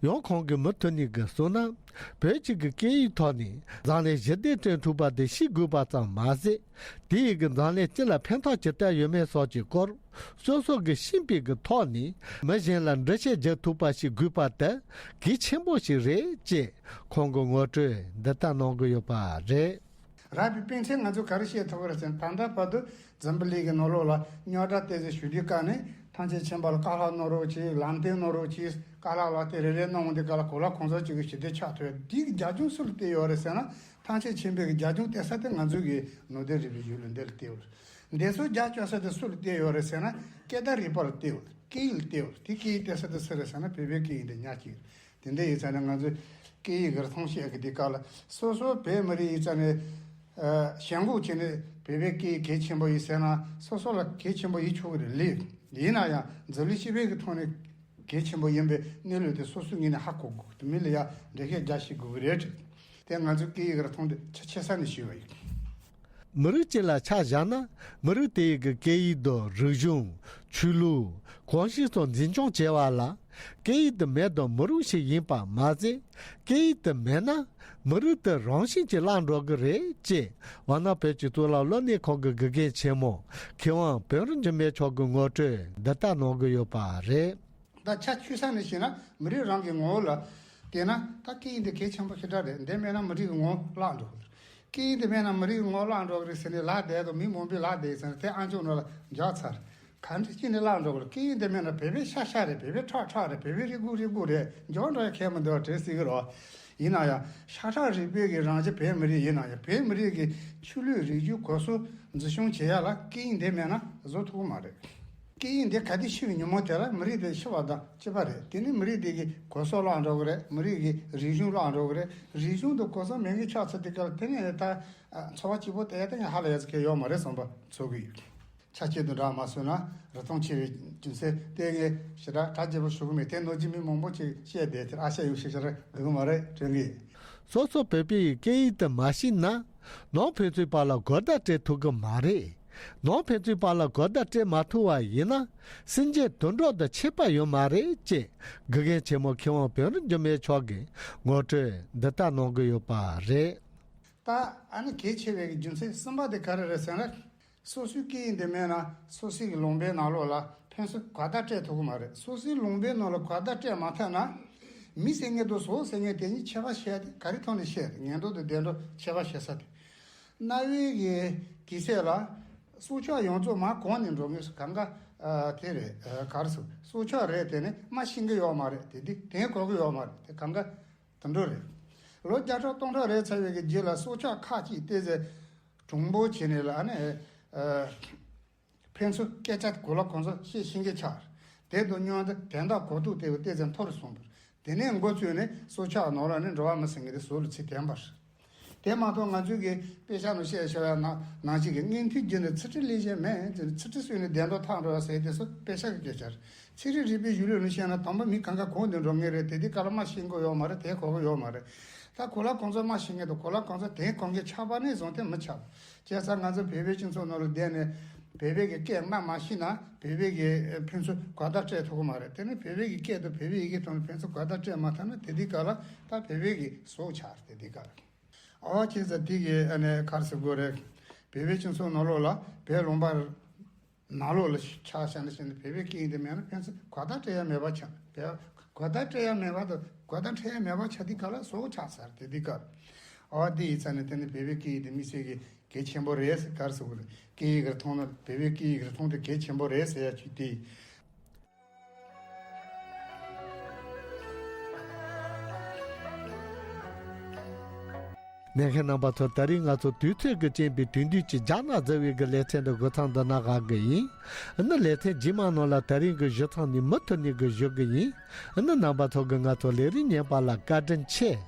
ཡང་ཁོང་གིས་མུ་མཐུད་ནས་གསུངས་ན། བོད་ཀྱི་གི་སྐད་ཡིག་ཐོག་ནས་འཛམ་གླིང་ཞི་བདེ་བསྐྲུན་ཐུབ་པ་དེ་ཤེས་དགོས་པ་ཙམ་མ་ཟད། དེ་ཡི་གི་འཛམ་གླིང་སྤྱི་ལ་ཕན་ཐོགས་ཇི་ལྟར་ཡོད་མེད་སོགས་ཀྱི་སྐོར་སོ་སོ་གི་ཤེས་པའི་གི་ཐོག་ནས་མི་གཞན་ལ་འགྲེལ་བཤད་རྒྱག་ཐུབ་པ་ཞིག་དགོས་པ་དེ་གལ་ཆེན་པོ་ཞིག་རེད་ཅེས་ཁོང་གིས་ངོ་སྤྲོད་འདི་ལྟར་གནང་གི་ཡོད་པ་རེད། རག་པའི་དཔེ་མཚོན་ང་ཚོས་ག་རེ་བཤད་ཐུབ་ཀྱི་རེད་ཟེར་ན། ད་ལྟ་བར་དུ་འཛམ་བུ་གླིང་གི་ནང་ལོགས་ལ་རྙོག་དྲ་དེ་ཚོ་ཞུ་དུས་སྐབས་ནས་ཐམས་ཅད་མཁྱེན་པ་ལ་བཀའ་སློབ་གནང་རོགས་གྱིས། ལམ་སྟོན་གནང་རོགས་གྱིས། བཀའ་སློབ་ལ་དེ་རེ་རེ་གནང་འོང་དུས་སྐབས་ལ་གོ་ལ་གང་ཟག་གཅིག་གི་ཞི་བདེ་ཆགས་ཐུབ་ཡ། འདིའི་རྒྱབ་ལྗོངས་སུ་ལ་བལྟས་ཡོད་རེད་ཟེར་ན། ཐམས་ཅད་མཁྱེན་པའི་གི་རྒྱབ་ལྗོངས་བལྟས་ས་དེ་ང་ཚོའི་གི་ནུབ་བསྟན་རིག་པའི་གཞུང་ལ་འདི་ལ་བལྟས་ཡོད་རེད། འདི་ཚོ་རྒྱབ་སྐྱོར་ས་དེ་སུ་ལ་བལྟས་ཡོད་རེད་ཟེར་ན། སྐད་བརྡ་རིག་པ་ལ་བལྟས་ཡོད་རེད། སྐད་ཡིག་ལ་བལྟས་ཡོད་རེད། དེ་སྐད་ཡིག་བལྟས་ས་དེ་སུ་རེད་ཟེར་ན་བོད་པའི་སྐད་ཡིག་འདི་ཉག་གཅིག་རེད། དེ་འདྲ་ཡིན་ཙང་ནས་ང་ཚོས་སྐད་ཡིག་གི་རིག་མཐོང་བཤད་ཀྱི་དེ་སྐབས་ལ་སོ་སོ་བོད་མི་རིགས་ཡིན་ཙང་ནས་ཞེན་ཁོག་བྱས་ནས་བོད་པའི་སྐད་ཡིག་གལ་ཆེན་པོ་ཡིན་ཟེར་ན་སོ་སོ་ལ་གལ་ཆེན་པོ་ཡིན་ཆོག་གི་རེད། ལེགས། ཡིན་ན་ཡང་འཛམ་གླིང་སྤྱི་པའི་གི་ཐོག་ནས་གལ་ཆེན་པོ་ཡིན་པའི་གནས་ལུགས་དེ་སོ་སོའི་ངོས་ནས་ཧ་གོ་དགོས་ཀྱི་འདུག་མི་ལ་ཡང་འགྲེལ་བཤད་རྒྱག་ཤེས་དགོས་ཀྱི་རེད། དེ་ང་ཚོའི་སྐད་ཡིག་གི་རིག་མཐོང་དེ་ཆེས་ཆེ་ས་ནས་ཞུས་པ་ཡིན། མི་རིགས་གཅིག་ལ་ཆ་བཞག་ན་མི་རིགས་དེ་ཡི་གི་སྐད་ཡིག་དང་རིག་གཞུང་། ཆོས་ལུགས། གོམས་གཤིས་སོགས་འཛིན་སྐྱོང་བྱེད་པ་ལ། སྐད་ཡིག་དེ་མེད་དུས་མི་རིགས་ཤིག་ཡིན་པ་མ་ཟད། སྐད་ཡིག་དེ་མེད་ན་མི་རིགས་དེ་རང་བཞིན་གྱིས་བརླག་འགྲོ་གི་རེད་ཅེས་ཝཱ་ཎ་བོད་ཀྱི་གཙུག་ལག་སློབ་གཉེར་ཁང་གི་དགེ་རྒན་ཆེན་མོ་མཁས་དབང་བོན་རི་འཇིགས་མེད་མཆོག་གིས་ངོ་སྤྲོད་འདི་ལྟར་གནང་གི་ཡོད་པ་རེད། ད་ཆ་ཆོད་ས་ནས་བཤད་ན་མི་རིགས་རང་གི་ངོ་བོ་ལ་བལྟས་ན། ད་སྐད་ཡིག་འདི་གལ་ཆེན་པོ་ཞེ་དྲག་རེད། འདི་མེད་ན་མི་རིགས་ཀྱི་ངོ་བོ་བརླག་འགྲོ་གི་རེད། སྐད་ཡིག་འདི་མེད་ན་མི་རིགས་ཀྱི་ངོ་བོ་བརླག་འགྲོ་གི་རེད་ཟེར་ནས་ལབ་བསྡད་དང་མི་མང་པོས་ལབ་བསྡད་ཟེར་ན་དེ་ཨ་མཆོག་ནང་ལ་འཇགས་ཚར། ག་འདྲ་བྱས་ནས་བརླག་འགྲོ་གི་རེད། སྐད་ཡིག་འདི་མེད་ན་བོད་པའི་ཤ་ཤ་རེད། བོད་པའི་ཁྲག་ཁྲག་རེད། བོད་པའི་རུས་ཁུག་རུས་ཁུག་རེད། འཇོག་འགྲོ་ཡ་ཁྱད་མི་འདུག་དྲན་སྲིད་ཀྱི་རེད། ཡིན་ན་ཡང་ཤ་ཁྲག་རུས་པའི་གི་རང་བཞིན་བོད་མི་རིགས་ཡིན་ན་ཡང་། བོད་མི་རིགས་ཀྱི་ཆོས་ལུགས་རིག་གཞུང་གོམས་སྲོལ་འཛིན་སྐྱོང་བྱེད་ཡ་ལ་སྐད་ཡིག་འདི་མེད་ན་བཟོ་ཐུབ་ཀྱི་མ་རེད། སྐད་ཡིག་འདི་ག་དུས་ཤི་བའི་ཉིན་མོ་དེ་ལ་མི་རིགས་དེ་ཤི་བ་དང་གཅིག་པ་རེད། དེ་ནི་མི་རིགས་དེ་གི་གོམས་སྲོལ་བརླག་འགྲོ་གི་རེད། མི་རིགས་ཀྱི་རིག་གཞུང་བརླག་འགྲོ་གི་རེད། རིག་གཞུང་དང་གོམས་སྲོལ་མེད་མཁན་ཆགས་ཚར་དུས་སྐབས་ལ་དེ་ནས་ད་འཚོ་བ་སྐྱིད་པོ་དེ་ཡ་དེ་ཡང་ཧ་ལས་ཡ་ཟེར་མཁན་ཡོད་མ་རེད་བསམ་པ་ཚོར་གི་ཡོད། ཆ་བཅད་དུ་འདྲ་མ་བཟོས་ན་རིག་མཐོང་ཆེ་བའི་རྒྱུ་མཚན་དེ་ངས་ཞེ་དྲག་གྲ་རྒྱས་པོ་ཞུ་གི་མེད། དེ་ནོར་གྱི་མི་མང་པོ་ཅིག་བཤད་བསྡད་དེ་ཨ་ཤ་ཡོད་ཤེས་ཤར་དགོས་ཀྱི་མ་རེད་དྲན་གི། སོ་སོ་བོད་པའི་སྐད་ཡིག་དེ་མ་ཤེས་ན་ནང་ཕན་ཚུན་བར་ལ་གོ་བརྡ་སྤྲད་ཐུབ་ཀྱི་མ་རེད། ནང་ཕན་ཚུན་བར་ལ་གོ་བརྡ་སྤྲད་མ་ཐུབ་པ་ཡིན་ན་སེམས་ཅན་དུད་འགྲོ་དང་ཁྱད་པར་ཡོད་མ་རེད་ཅེས་དགེ་རྒན་ཆེན་མོ་མཁས་དབང་བོན་རི་འཇིགས་མེད་མཆོག་གིས་ངོ་སྤྲོད་འདི་ལྟར་གནང་གི་ཡོད་པ་རེད། ད་ཨ་ནི་གལ་ཆེ་བའི་རྒྱུ་མཚན་གསུམ་པ་དེ་ག་རེ་རེད་ཟེར་ན། སོ་སོའི་སྐད་ཡིག་འདི་མེད་ན་སོ་སོའི་གི་ལུང་པའི་ནང་ལོགས་ལ་ཕན་ཚུན་གོ་བརྡ་སྤྲད་ཐུབ་ཀྱི་མ་རེད། སོ་སོའི་ལུང་པའི་ནང་ལ་གོ་བརྡ་སྤྲད་མ་ཐུབ་ན། མི་ཟེར་མཁན་དང་བཟོ་ཟེར་མཁན་དེ་གཉིས་ཁྱད་པར་བཤད་དེ་ག་རེ་ཐོག་ནས་བཤད་དེ། ངན་འགྲོ་དང་བདེ་འགྲོ་ཁྱད་པར་བཤད་ས་དེ། རྣ་བའི་གི་དུས་ཚོད་ལ་སྲོག་ཆགས་ཡོངས་རྫོགས་མར་གོང་ནས་འགྲོ་ངེས་སུ་གང་ག་དེ་རེད། ག་རེ་ཟེར། སྲོག་ཆགས་རེད་དེ་ནི་མར་ཤེས་ཀྱི་ཡོད་མ་རེད། དེ་དེ་དེ་གོ་གི་ཡོད་མ་རེད། དེ་གང་ག་དུད་འགྲོ་རེད། ལོ་བརྒྱ་ཕྲག་སྟོང་ཕྲག་རེ་ཚར་བའི་གི་རྗེས་ལ་སྲོག་ཆགས་ཁ་ཅིག་བལྟས་ཚེ། གྲུང་པོ་བྱས་ནས་ལ་ཨ་ནི། ཨ། ཕན་ཚུན་སྐད་ཆ་གོ་ལ་གོ་ཚོད་བཤད་ཤེས་མཁན་ཆགས། དེ་དང་མཉམ་དུ་དོན་དག་གོ་རྟོགས་དེ་བས་ཏོག་ཙམ་མཐོ་རུ་སོང་བ། དེ་ནས་འགོ་བཙུགས་ནས་སྲོག་ཆགས་ནང་ལ་ནི་འགྲོ་བ་མི་ཟེར་མཁན་དེ་ཟུར་ལ་ཚུར་འཐེན་པ་རེད། དེ་མ་གཏོགས་ང་ཚོའི་གི་དཔེ་ཆ་ནང་བཤད་བྱ་བ་ནང་ནང་བཞིན་གྱི་སྔོན་ཐོན་རྒྱུ་ནི་ཚིལ་ཁྲི་ལེན་བཞིན་མེད་ཟེར་ནས་ཚིལ་ཁྲི་གསོས་ནས་བདེ་འགྲོ་ཐར་འགྲོ་བ་ཟེར་དེ་ཚོ་དཔེ་ཆ་གི་སྐད་ཆ་རེད། ཚན་རིག་རིག་པའི་གཞུང་ལུགས་ནས་བཤད་ན་དང་པོ་མི་གང་ག་གང་དུ་འགྲོ་ངེས་རེད། དེ་དུས་སྐབས་ལ་མར་ཤེས་དགོས་ཡོད་མ་རེད། དེ་གོ་གི་ཡོད་མ་རེད། ད་གོ་ལ་གོ་ཚོད་མར་ཤེས་མཁན་དང་གོ་ལ་གོ་ཚོད་དེ་གོ་མཁན་ཆགས་པ་ནས་བཟུང་སྟེ་མི་ཆགས། བྱས་ཙང་ང་ཚོ་བོད་པའི་སྤྱི་ཚོགས་ནང་ལ་བསྡད་ནས་བོད་པའི་གི་སྐད་མར་མ་ཤེས་ན་བོད་པའི་གི་ཕན་ཚུན་གོ་བརྡ་སྤྲད་ཐུབ་ཀྱི་མ་རེད། དེ་ནས་བོད་པའི་གི་སྐད་དང་བོད་པའི་ཡི་གེ་ཐོག་ནས་ཕན་ཚུན་གོ་བརྡ་སྤྲད་མ་ཐུབ་ན་དེ་དུས་སྐབས་ལ་ད་བོད་པའི་གི་ཟོག་ཆགས་རེད། དེ་དུས་སྐབས་ལ་ཨོ་བྱས་ཙང་དེ་གི་ཨ་ནི་ག་རེ་ཟེར་དགོས་རེད། བོད་པའི་སྤྱི་ཚོགས་ནང་ལོགས་ལ་བོད་ལུང་པ་ནང་ལོགས་ལ་ཆ་བཞག་ན་བཞག་ན་བོད་པའི་སྐད་ཡིག་འདི་མེད་ན་ཕན་ཚུན་གོ་བརྡ་སྤྲད་ཡ་མེད་པ་ཆགས། བོད་གོ་བརྡ་སྤྲད་ཡ་མེད་པ་དང་གོ་བརྡ་འཕྲད་ཡ་མེད་པ་ཆགས་དུས་སྐབས་ལ་ཟོག་ཆགས་ཚར། དེ་དུས་སྐབས་ཨོ་དེ་ཡིན་ཙང་ནས་དེ་ནི་བོད་པའི་སྐད་ཡིག་འདི་དམིགས་བསལ་གྱི་གལ་ཆེན་པོ་རེད་ཟེར། ག་རེ་ཟེར་དགོས་རེད། སྐད་ཡིག་རིག་མཐོང་ན་བོད་པའི་སྐད་ཡིག་རིག་མཐོང་དེ་གལ་ཆེན་པོ་རེད་ཟེར་ཡ་ཅིག་དེ་ཡིན། གནད་མཁན་རྣམ་པ་ཚོ། ད་རིང་ང་ཚོ་དུས་ཚོད་ཀྱི་རྐྱེན་པས་དེང་དུས་ཀྱི་རྒྱ་ནག་ཟེར་བའི་གི་ལེ་ཚན་འདི་འགོ་ཚང་འདི་ན་བཞག་གི་ཡིན། ཨ་ནི་ལེ་ཚན་རྗེས་མ་ནང་ལ་ད་རིང་གི་ཞུ་མཚམས་ནི་མུ་མཐུད་ནས་གི་ཞུ་གི་ཡིན། ཨ་ནི་རྣམ་པ་ཚོ་གི་ང་ཚོ་ལས་རིམ་ཉན་པ་ལ་བཀའ་དྲིན་ཆེ།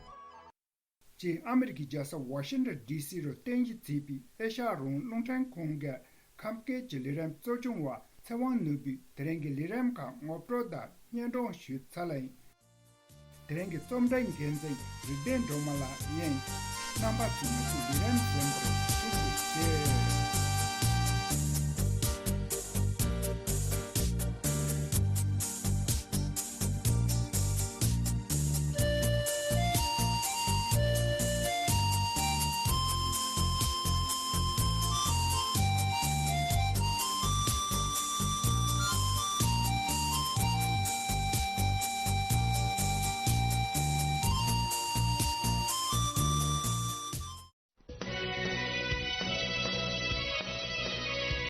ཅེས་ཨ་མི་རི་ཀའི་རྒྱལ་ས་ཝ་ཤིང་ཊོན་ཌི་སི་རུ་རྟེན་གཞི་བྱས་པའི་ཨེ་ཤ་ཡ་རང་དབང་རླུང་འཕྲིན་ཁང་གི་ཁམས་སྐད་ཀྱི་ལས་རིམ་གཙོ་སྐྱོང་བ་ཚེ་དབང་ནོར་བུས་དེ་རིང་གི་ལས་རིམ་ཁག་ངོ་སྤྲོད་དང་སྙན་སྒྲོན་ཞུས་ཚར་བ་ཡིན། དེ་རིང་གི་རྩོམ་སྒྲིག་འགན་འཛིན་རིག་ལྡན་སྒྲོལ་མ་ལགས་ཡིན། རྣམ་པ་ཚང་མ་གི་ལུས་རན་གསོན་པོར་བཞུགས་ཤིག